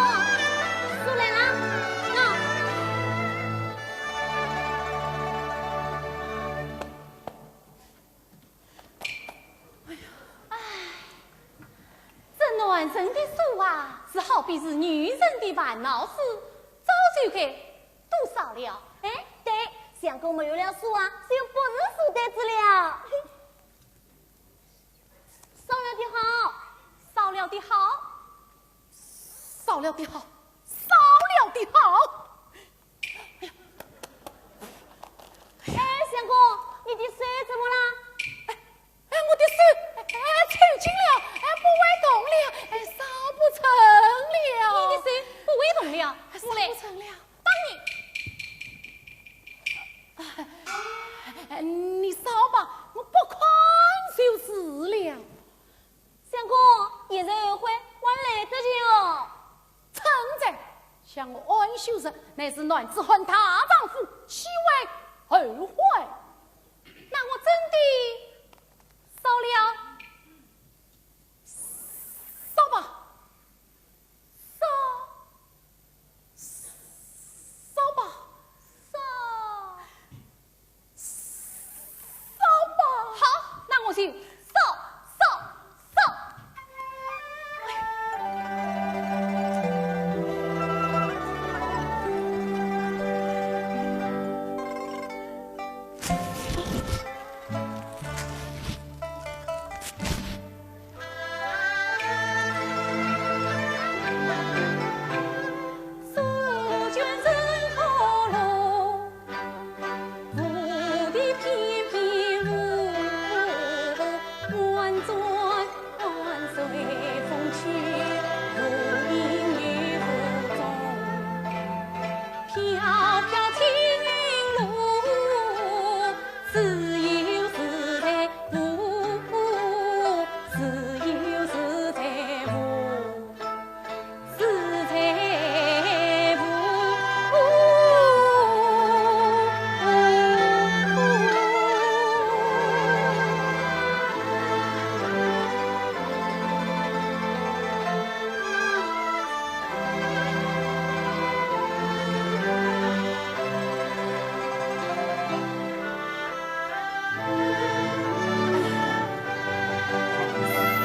书来了，喏。哎呀，唉，这男人的书啊，是好比是女人的烦恼事，早就该读烧了。哎，对，相公没有了书啊，就不是书呆子了。 烧了的好，烧了的好，烧了的好，烧了的好。哎呀，哎，相公，你的手怎么了？哎，哎，我的手，哎，抽筋了，哎，不会动了，哎，烧不成了。你的手不会动了，哎，我来烧不成了。 帮你。哎，你烧吧，我不看就是了。相公，一时后悔，还来得及哦。趁早，想我安秀日乃是男子汉大丈夫，岂会后悔？自由自在无，自由自在无，自在无。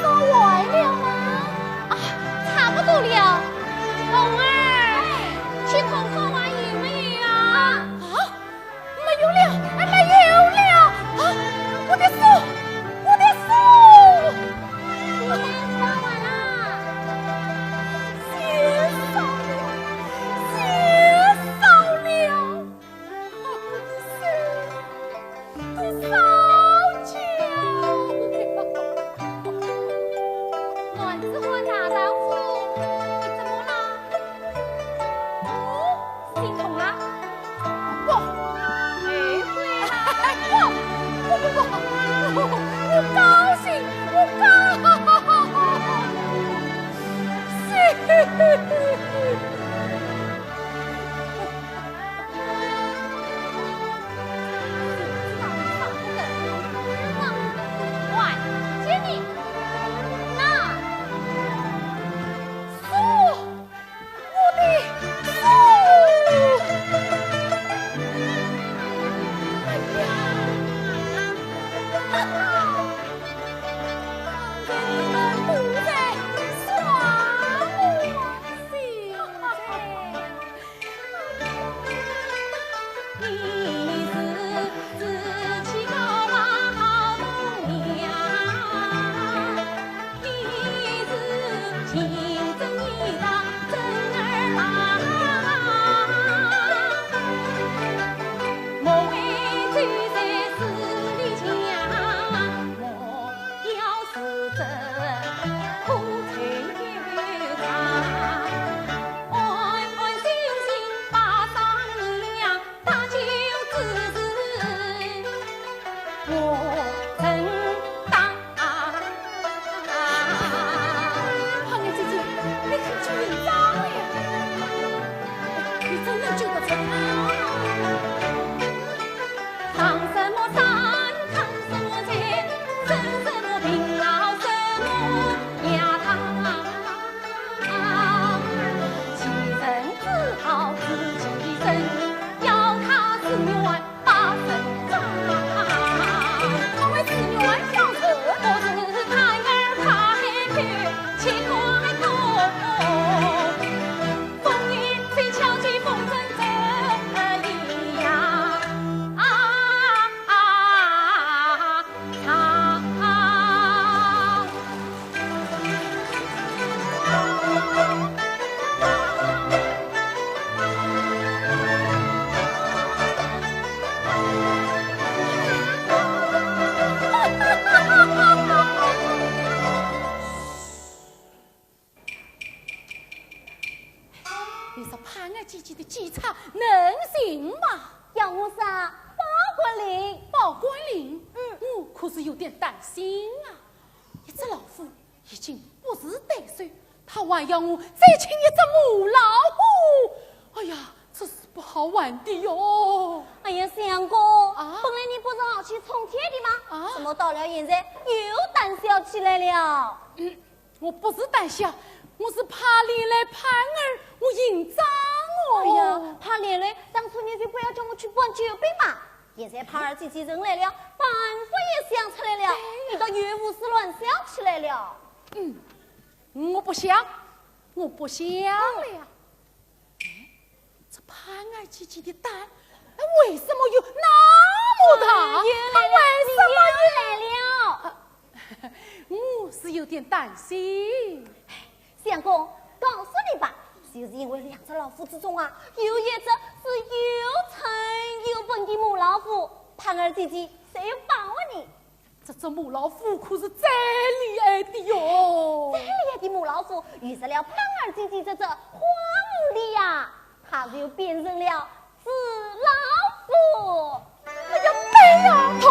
烧坏了吗？啊，差不多了。红儿，去看看还有没有啊？啊，没有了，哎，没有了。啊，我的书，我的书！钱烧完了。钱烧了，钱烧了。 都烧焦了。栾子和大丈夫，你怎么了？哦，心痛了？不，没事啦。不，不，不，不，我高兴，我高兴。 帕儿姐姐，你可紧张了呀？你真能救得成。 你说帕儿姐姐的计策能行吗？要我说，保官令。保官令？嗯。我可是有点担心啊。一只老虎已经不是对手，她还要我再请一只母老虎。哎呀，这是不好玩的哟。哎呀，相公，啊？本来你不是豪气冲天的吗？啊？怎么到了现在又胆小起来了？嗯，我不是胆小，我是怕连累帕儿，我紧张哦。哎呀，怕连累，当初你就不要叫我去搬救兵嘛。现在帕儿姐姐人来了，办法也想出来了，对呀。你倒又胡思乱想起来了。嗯，我不想，我不想了呀。哎，这帕儿姐姐的胆，哎，为什么有那么大？啊，她为什么又来了？啊，我是有点担心。相公，告诉你吧，就是因为两只老虎之中啊，有一只是又笨又笨的母老虎，帕儿姐姐才要保护你。 这只母老虎可是最厉害的哟。最厉害的母老虎遇着了帕儿姐姐这只花狐狸呀，它就变成了紫老虎。哎呀，对呀，头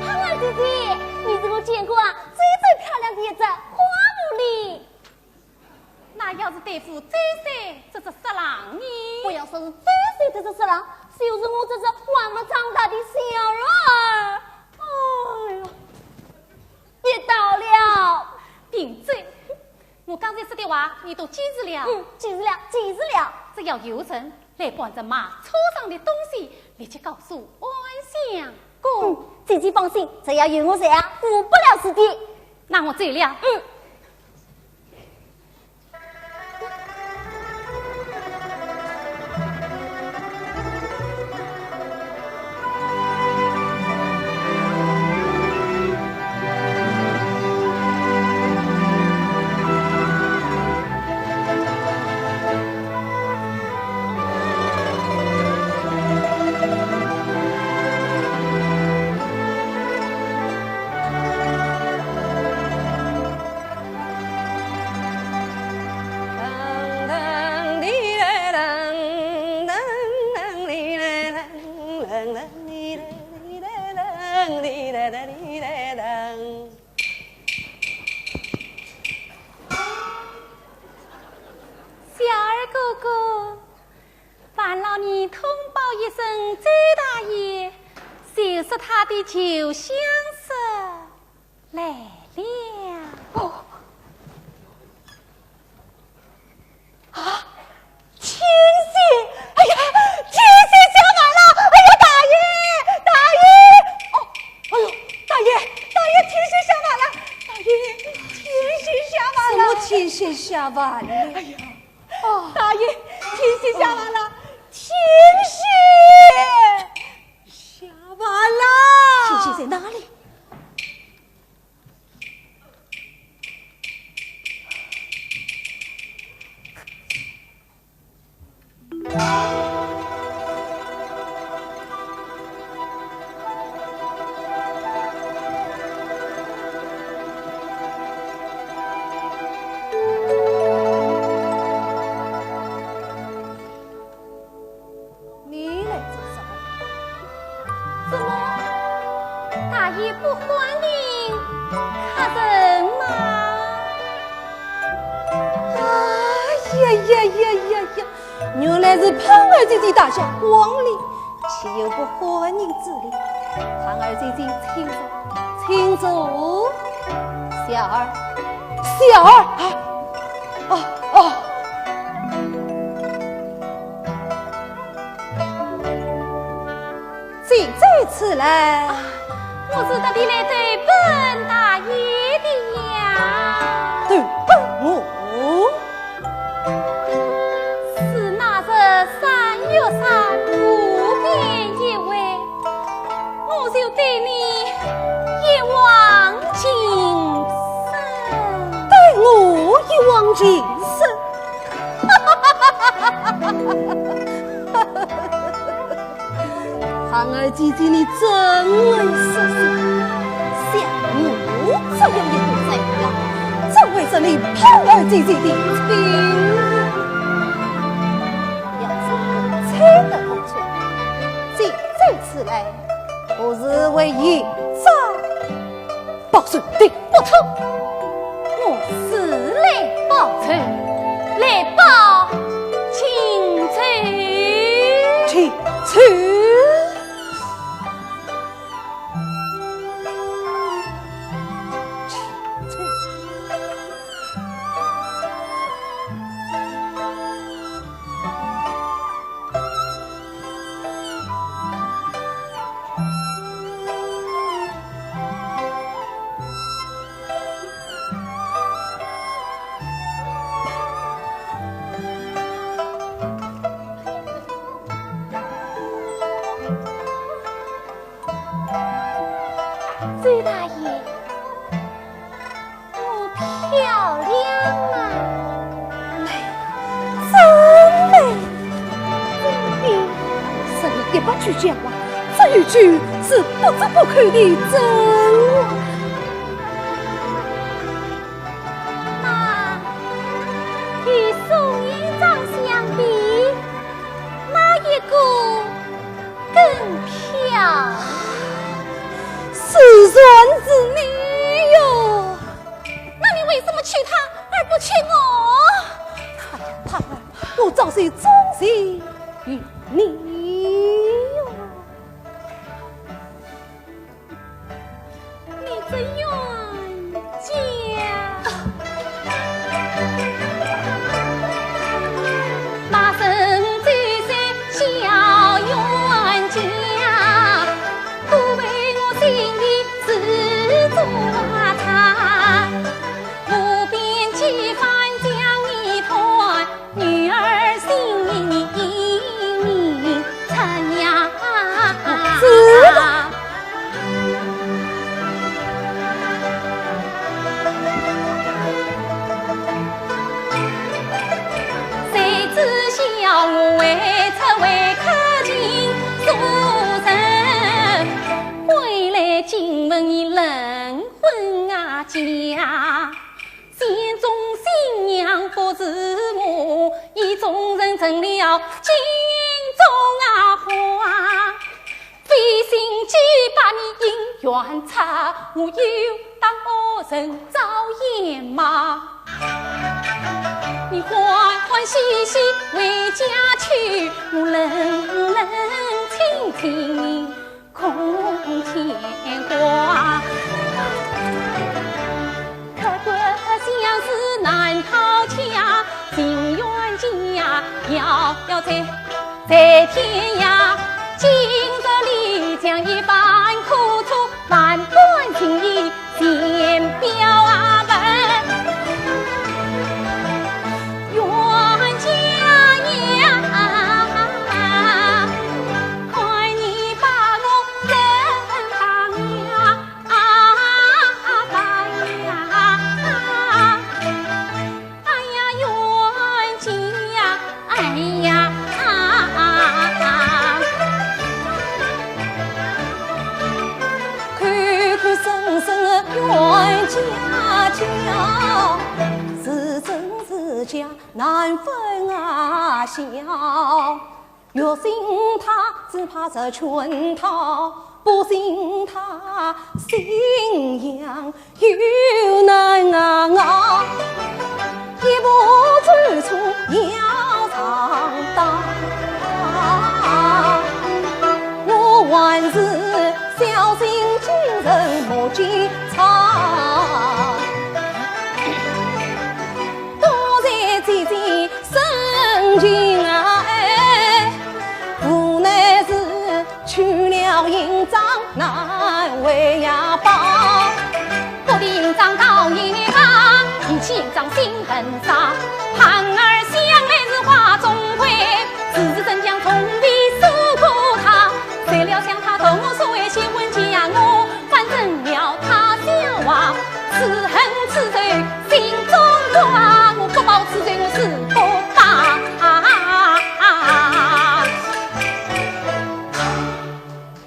盼儿姐姐，你是我见过啊最最漂亮的一只花狐狸。那要是对付周三这只色狼呢？不要说是周三这只色狼，就是我这只还没长大的小二。哎呦，也到了。闭嘴！ 我刚才说的话，你都记住了？嗯，记住了，记住了。只要有人来搬这马车上的东西，立即告诉安相公。嗯，姐姐放心，只要有我在啊，呒不了事的。那我走了。嗯。 小二哥哥，烦劳你通报一声周大爷，就说他的旧相识 来了。哦。啊，天喜！哎呀，天喜下凡了！哎呀，大爷，大爷！哦，哎呦，大爷，大爷，天喜下凡了！大爷，天喜下凡了！什么天喜下凡了？哎呀，哦，大爷，天喜下凡了！天喜下凡了！天喜在哪里？ 你来做什么？怎么，大爷不欢迎客人吗？哎呀呀呀呀呀！原来是盼儿姐姐大驾光临，岂有不欢迎之理？盼儿姐姐，请坐，请坐。小二，小二啊，哦哦。 请坐此来。啊，我是特地来投奔大爷的呀。投奔我？是那日三月三不便一会，我就对你一往情深。对我一往情深？ 盼儿姐姐，你真会说笑。想我这样一个才子，怎会是你盼儿姐姐的亲人？要是猜得不错，这，这次来，不是为一绝对不错。我是来报仇，来报情仇。情仇？情仇？周大爷， 我漂亮吗？美，真美。真的，十里一百句假话，只有一句是不折不扣的真话。那与宋引章相比，哪一个 更漂亮？自然是你哟。那你为什么娶她而不娶我？哎呀，盼儿，我早就忠心于你哟。 你这冤家。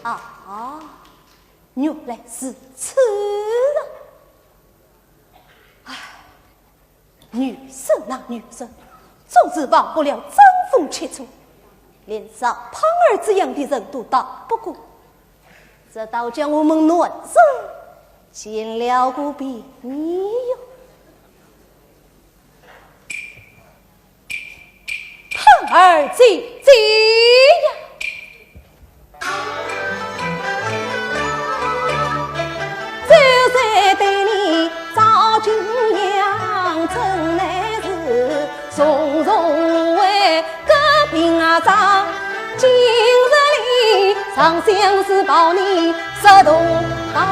啊，原来如此啊！唉，女人呐，女人，总是忘不了争风吃醋，连赵盼儿这样的人都打不过，这倒叫我们男人见了个便宜哟。盼儿姐姐呀！就在对你照景阳，真乃是重重为个平啊长。今日里长相思报你说同行。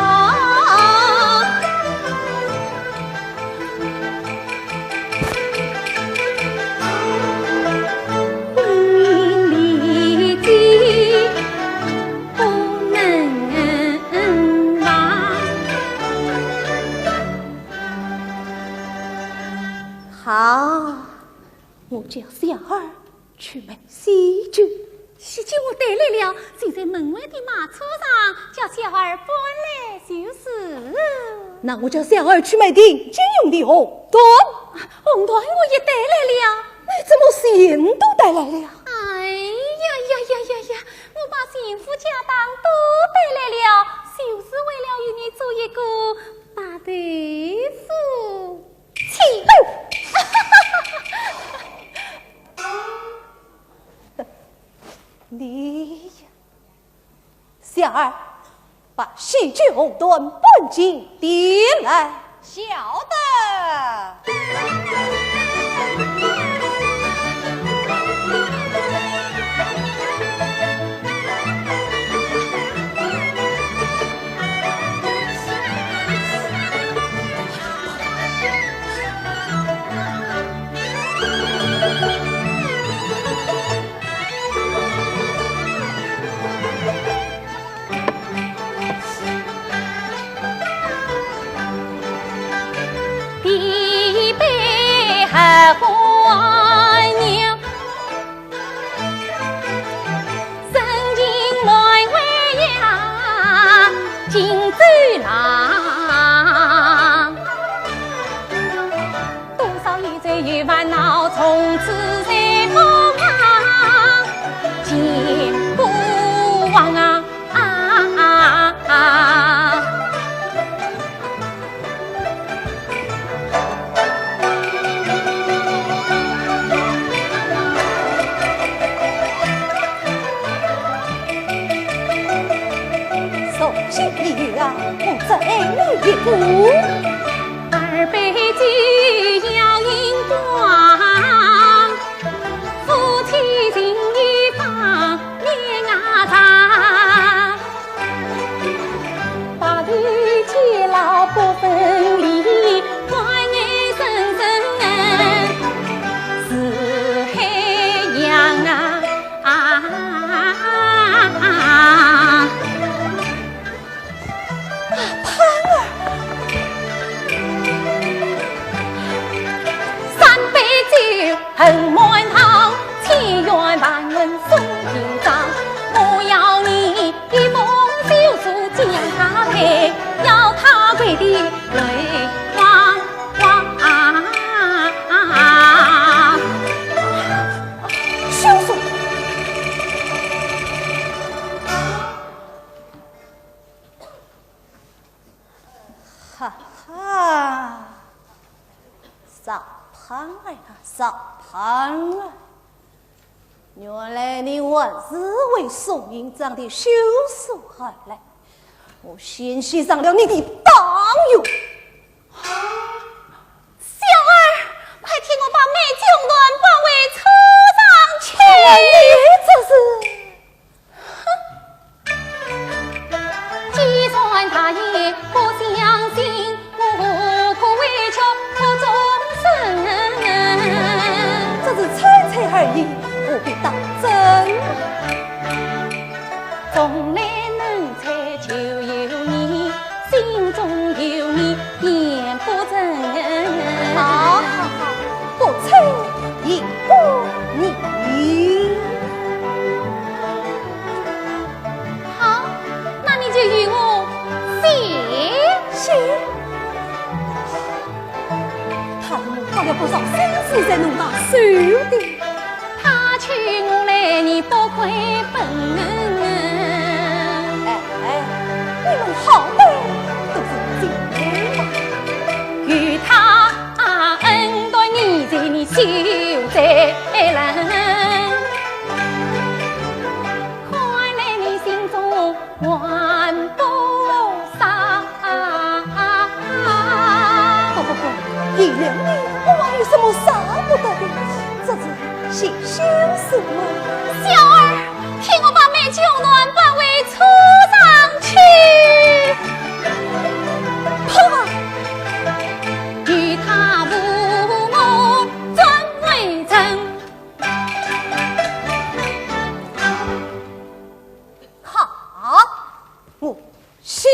好，我叫小二去买喜酒。喜酒我带来了，就在门外的马车上，叫小二搬来就是。那我叫小二去买定金用的红缎。红缎我也带来了。你怎么钱都带来了？哎呀呀呀呀呀！我把全副家当都带来了，就是为了与你做一个白头夫妻。你呀，小二，把喜酒红缎搬进店来。晓得。哈哈，赵盼儿啊，赵盼儿，原来你还是为宋引章的休书而来，我险些上了你的当哟。小二，快替我把美酒暖放回车上去。你这是…… 这是猜猜而已，何必当真？ 好，好，好，不猜也不疑。好，那你就与我写。写？他们花了不少心思才弄大手的。 哎，哎，你们好歹都是进小二，替我把美酒暖搬回车上去。好啊。与他父母转回城。好，我去。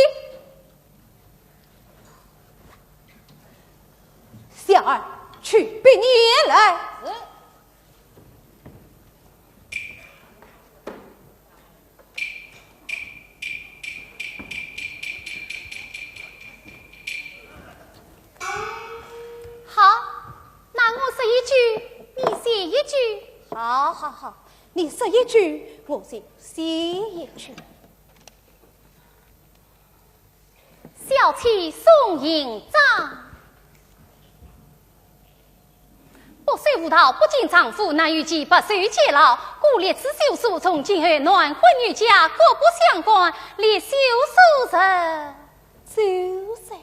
小二，去禀爷来。是。 好，那我说一句，你写一句。好，好，好，你说一句，我就写一句。小妻宋银章。 不守妇道，不敬丈夫，难与其白首偕老，故立此休书，从今后男婚女嫁，各不相干，立休书日。就是。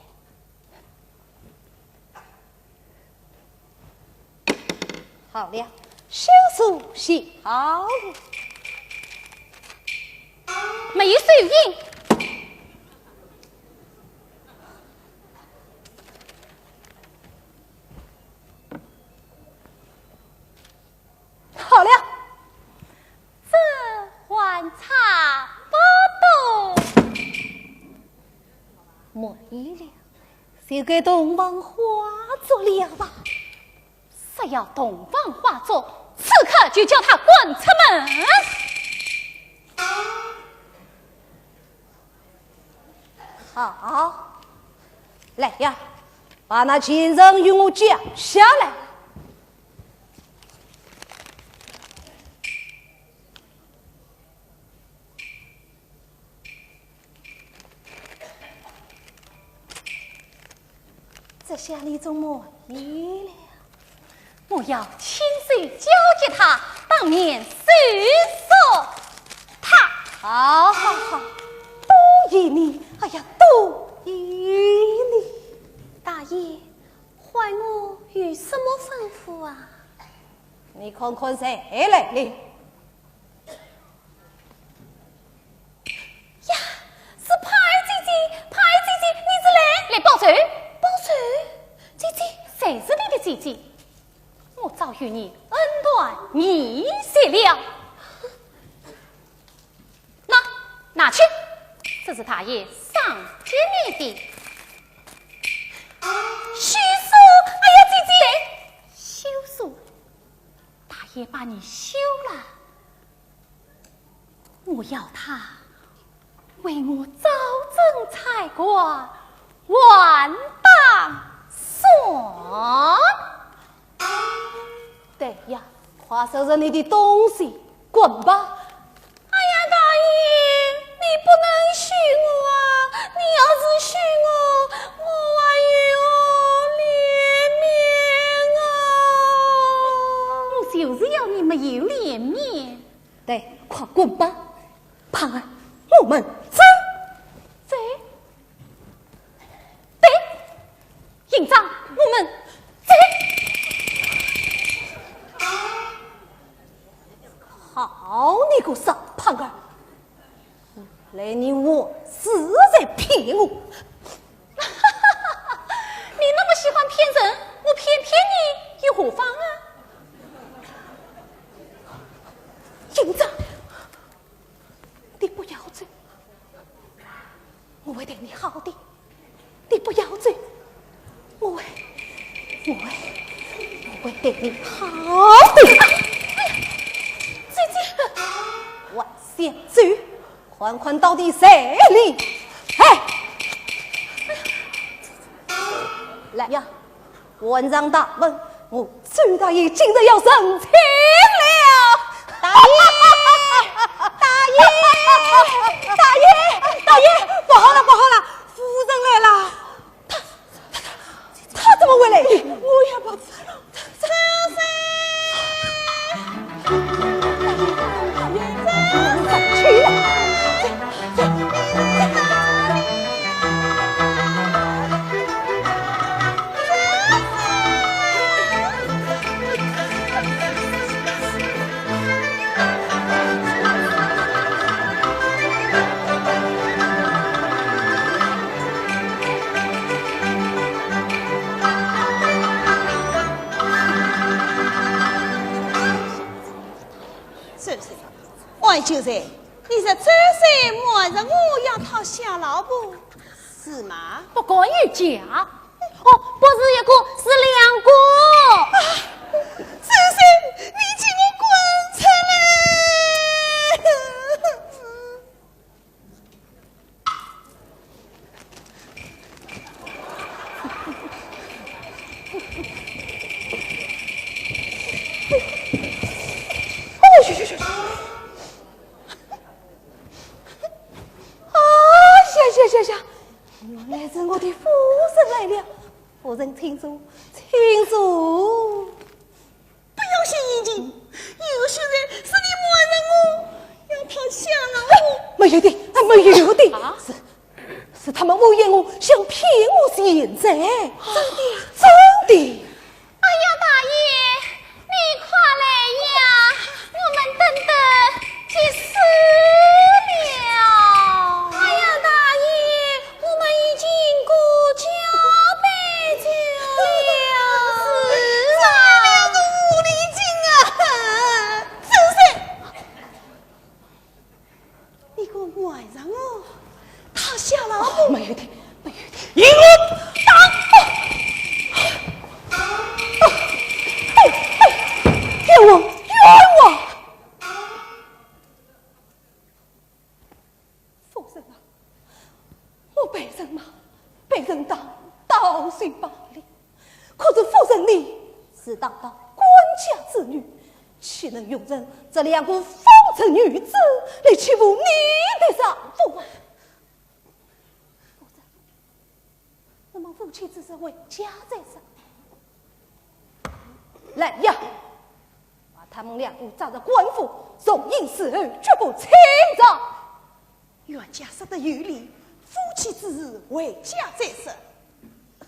好了，休书写好了。没有手印。 好了，这还差不多。没了，就该洞房花烛了吧？是要洞房花烛，此刻就叫他滚出门。 好，来呀，把那贱人与我叫下来。这下你总满意了。 我要亲手交给他，当面收拾他。好，好，好，多谢你，哎呀，多谢你。大爷，唤我有什么吩咐啊？你看看谁来了？ 呀，是盼儿姐姐，盼儿姐姐，你是来？来报仇？报仇？姐姐？谁是你的姐姐？我早与你恩断义绝了。那，拿去，这是大爷赏给你的。休书，哎呀，姐姐，休书，大爷把你休了。 我要他为我早征差官，还当算。对呀，快收拾你的东西，滚吧。哎呀，大爷，你不能休我啊！你要是休我，我还有脸面啊！我就是要你没有脸面。 对，快滚吧！盼儿，我们走。走？对，银章，我们走。好你个傻盼儿，原来你还是在骗我。 你那么喜欢骗人，我骗骗你又何妨啊？银章，你不要走，我会对你好的。你不要走，我会，我会，我会对你好的。哎呀，姐姐，我先走。 看看到底谁哩？哎，来呀，关上大门，我周大爷今日要成亲了。大爷，大爷，大爷，大爷，不好了，不好了，夫人来了。 他，他，他，他怎么会来？我也不知道。哎，秀才，你说周生瞒着我要讨小老婆，是吗？不敢有假。哦，不是一个，是两个。啊，周生，你给我滚出来！ 哦，行行行行。啊，行行行行，原来是我的夫人来了。夫人请坐，请坐。 不要献殷勤，有些人是你瞒着我，要讨小老婆。没有的，啊，没有的。啊？是，是他们诬陷我，想骗我钱财。真的？真的。哎呀，大爷，你快来呀，我们等得急死了。哎呀，大爷， 我们已经过桥备酒了。是啊。这两个狐狸精啊！周生，你敢瞒着我，讨小老婆？哦，没有的，没有的。给我打！哦，哦，哎，哎，冤枉，冤枉！ 夫人啊，我被人骂，被人打，倒是罢了。可是夫人你是堂堂官家之女，岂能容忍这两个风尘女子来欺负你的丈夫啊？夫人， 那么夫妻之事，回家再说。来呀，把他们两个抓到官府，从今事后绝不清场。冤家说得有理，夫妻之事，回家再说。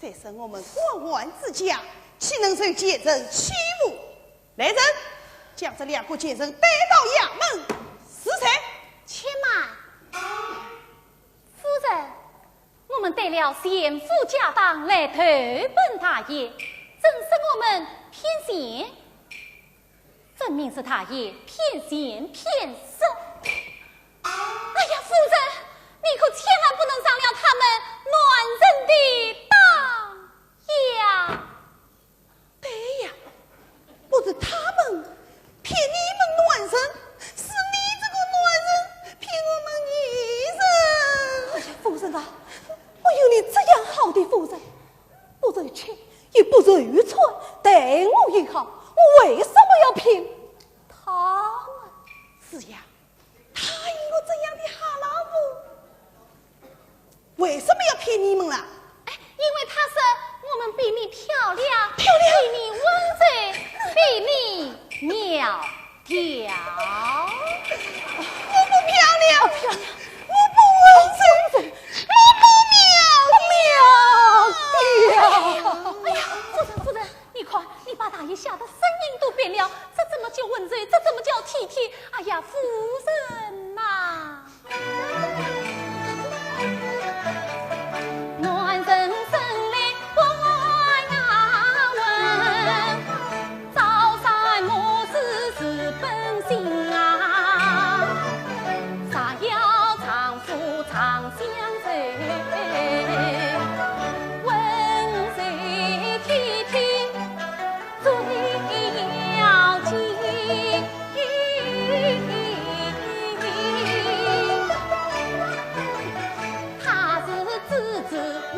再说我们官宦之家，岂能受贱人欺负？来人，将这两个贱人带到衙门，是谁？且慢，夫人， 我们带了全副家当来投奔大爷，怎说我们骗钱？分明是大爷骗钱骗色。哎呀，夫人，你可千万不能上了他们男人的当呀！ 对呀，不是他们骗你们男人，是你这个男人骗我们女人。哎呀，夫人啊，我有你这样好的夫人，不愁吃也不愁穿，待我也好，我为什么要骗他们？是呀， 答应我这样的好老婆，为什么要骗你们啦？哎，因为他说我们比你漂亮，漂亮，比你温柔，比你苗条。我不漂亮，哦，漂亮，我不温柔，我不苗条。苗条。哎呀，夫人，夫人， 你看，你把大爷吓得声音都变了，这怎么叫温柔？这怎么叫体贴？哎呀，夫人呐！男人生来不爱呀文，朝三暮四是本性啊，若要丈夫常相守，温柔体贴 最要紧。他是子子，你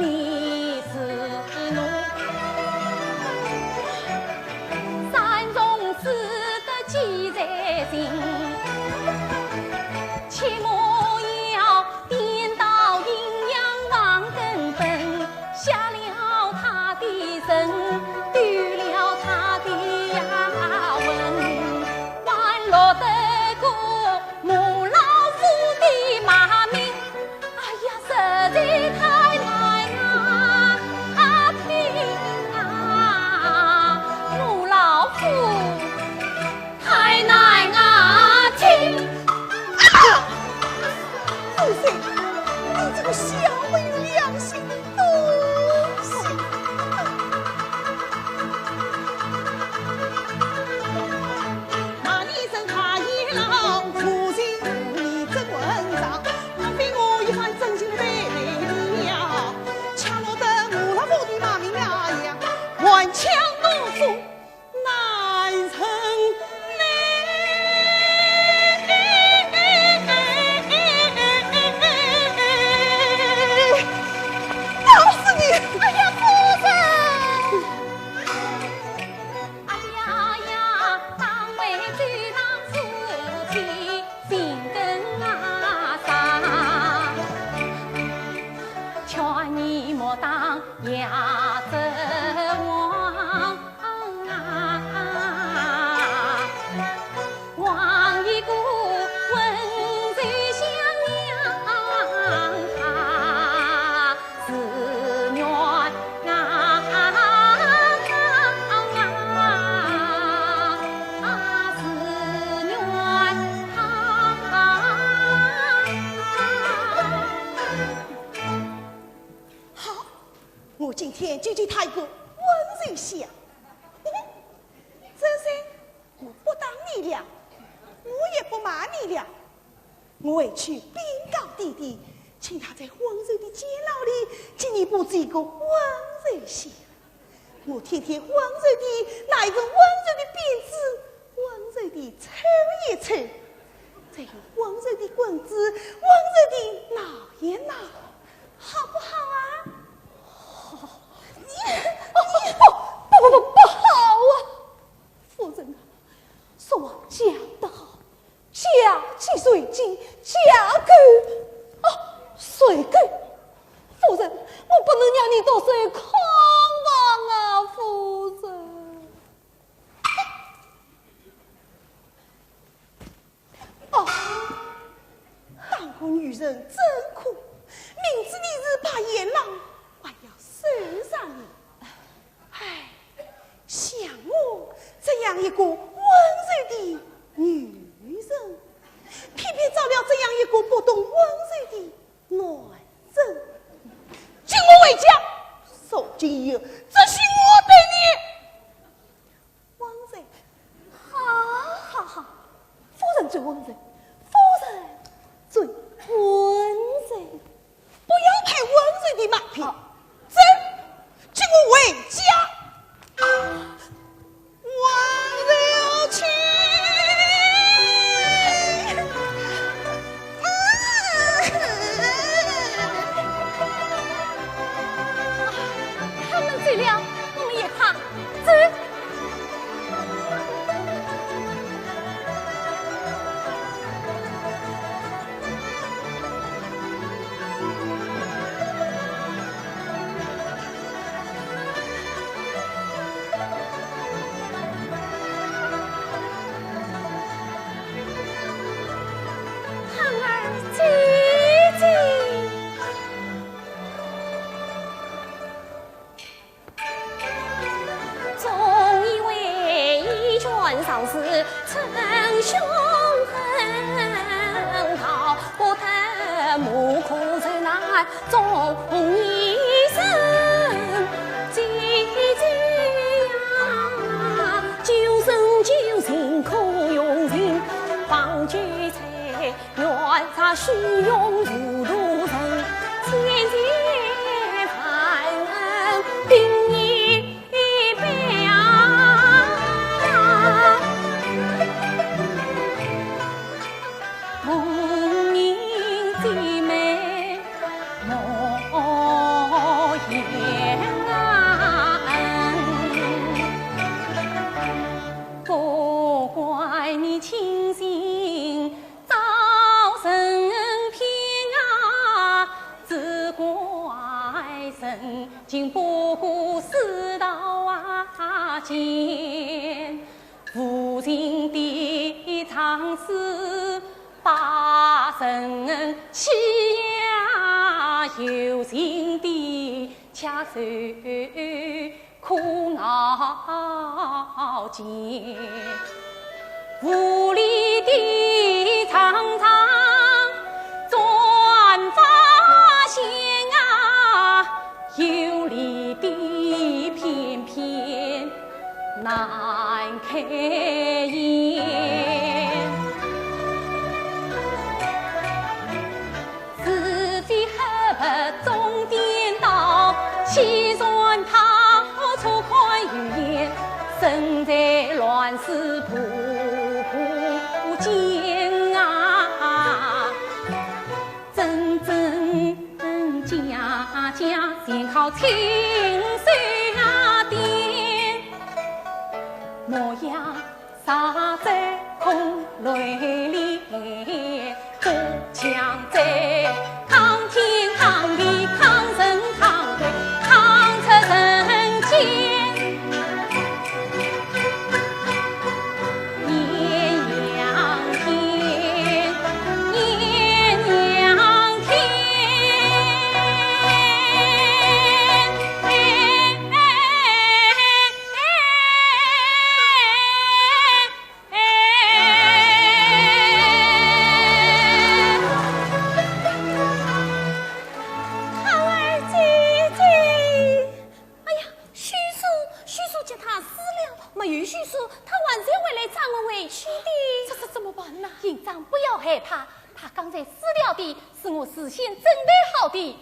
是奴，三从四德记在心，切莫要 颠倒阴阳望根本，瞎了他的神，丢了他的雅文，还落得个母老虎的骂名。哎呀，实在太难啊，啊，听啊，母老虎。 太难啊，听！啊！不行，你这个小没有良心的东西！那你真怕一老夫妻好，我今天就给他一个温柔乡。这人，我不打你了，我也不骂你了。我回去禀告爹爹，请他在皇上的监牢里给你布置一个温柔乡。我天天温柔地拿一根温柔的鞭子，温柔地抽一抽，再用温柔的棍子，温柔地挠一挠，好不好啊？好。你，你，不，不，不，不好啊！夫人啊，俗话讲得好，下贱随贱，下贱，哦，随贱。夫人，我不能让你独守空房啊，夫人。 哦，当个女人真苦，明知你是白眼狼，还要收场你。唉，像我这样一个温柔的女人，偏偏找了这样一个不懂温柔的男人。请我回家，从今以后，只许我对你 温柔。好，好，好，夫人最温柔，夫人最温柔。不要太温柔的马屁。好。走，请我回家。温柔去。他们走了，我们也怕。 走。盼儿姐姐。 终以为一卷上书称兄恨，逃不得，无可忍耐终一生。姐姐呀，救人救情可用情，方救财 愿杀虚荣糊涂人，千千万万定一百啊！母女姐妹莫言恩，不怪你清心 遭人骗啊，只怪人情不顾世道啊贱。无情的仗势把人欺压，有情的 恰受苦恼间，无理的常常转发现啊，有理的偏偏 难开言。是非黑白总颠倒，欺善怕恶错看语言，身在乱世步步间啊。 真真假假，全靠亲手啊点。模样啥在空楼里，多强在抗天抗地抗人事先准备好的。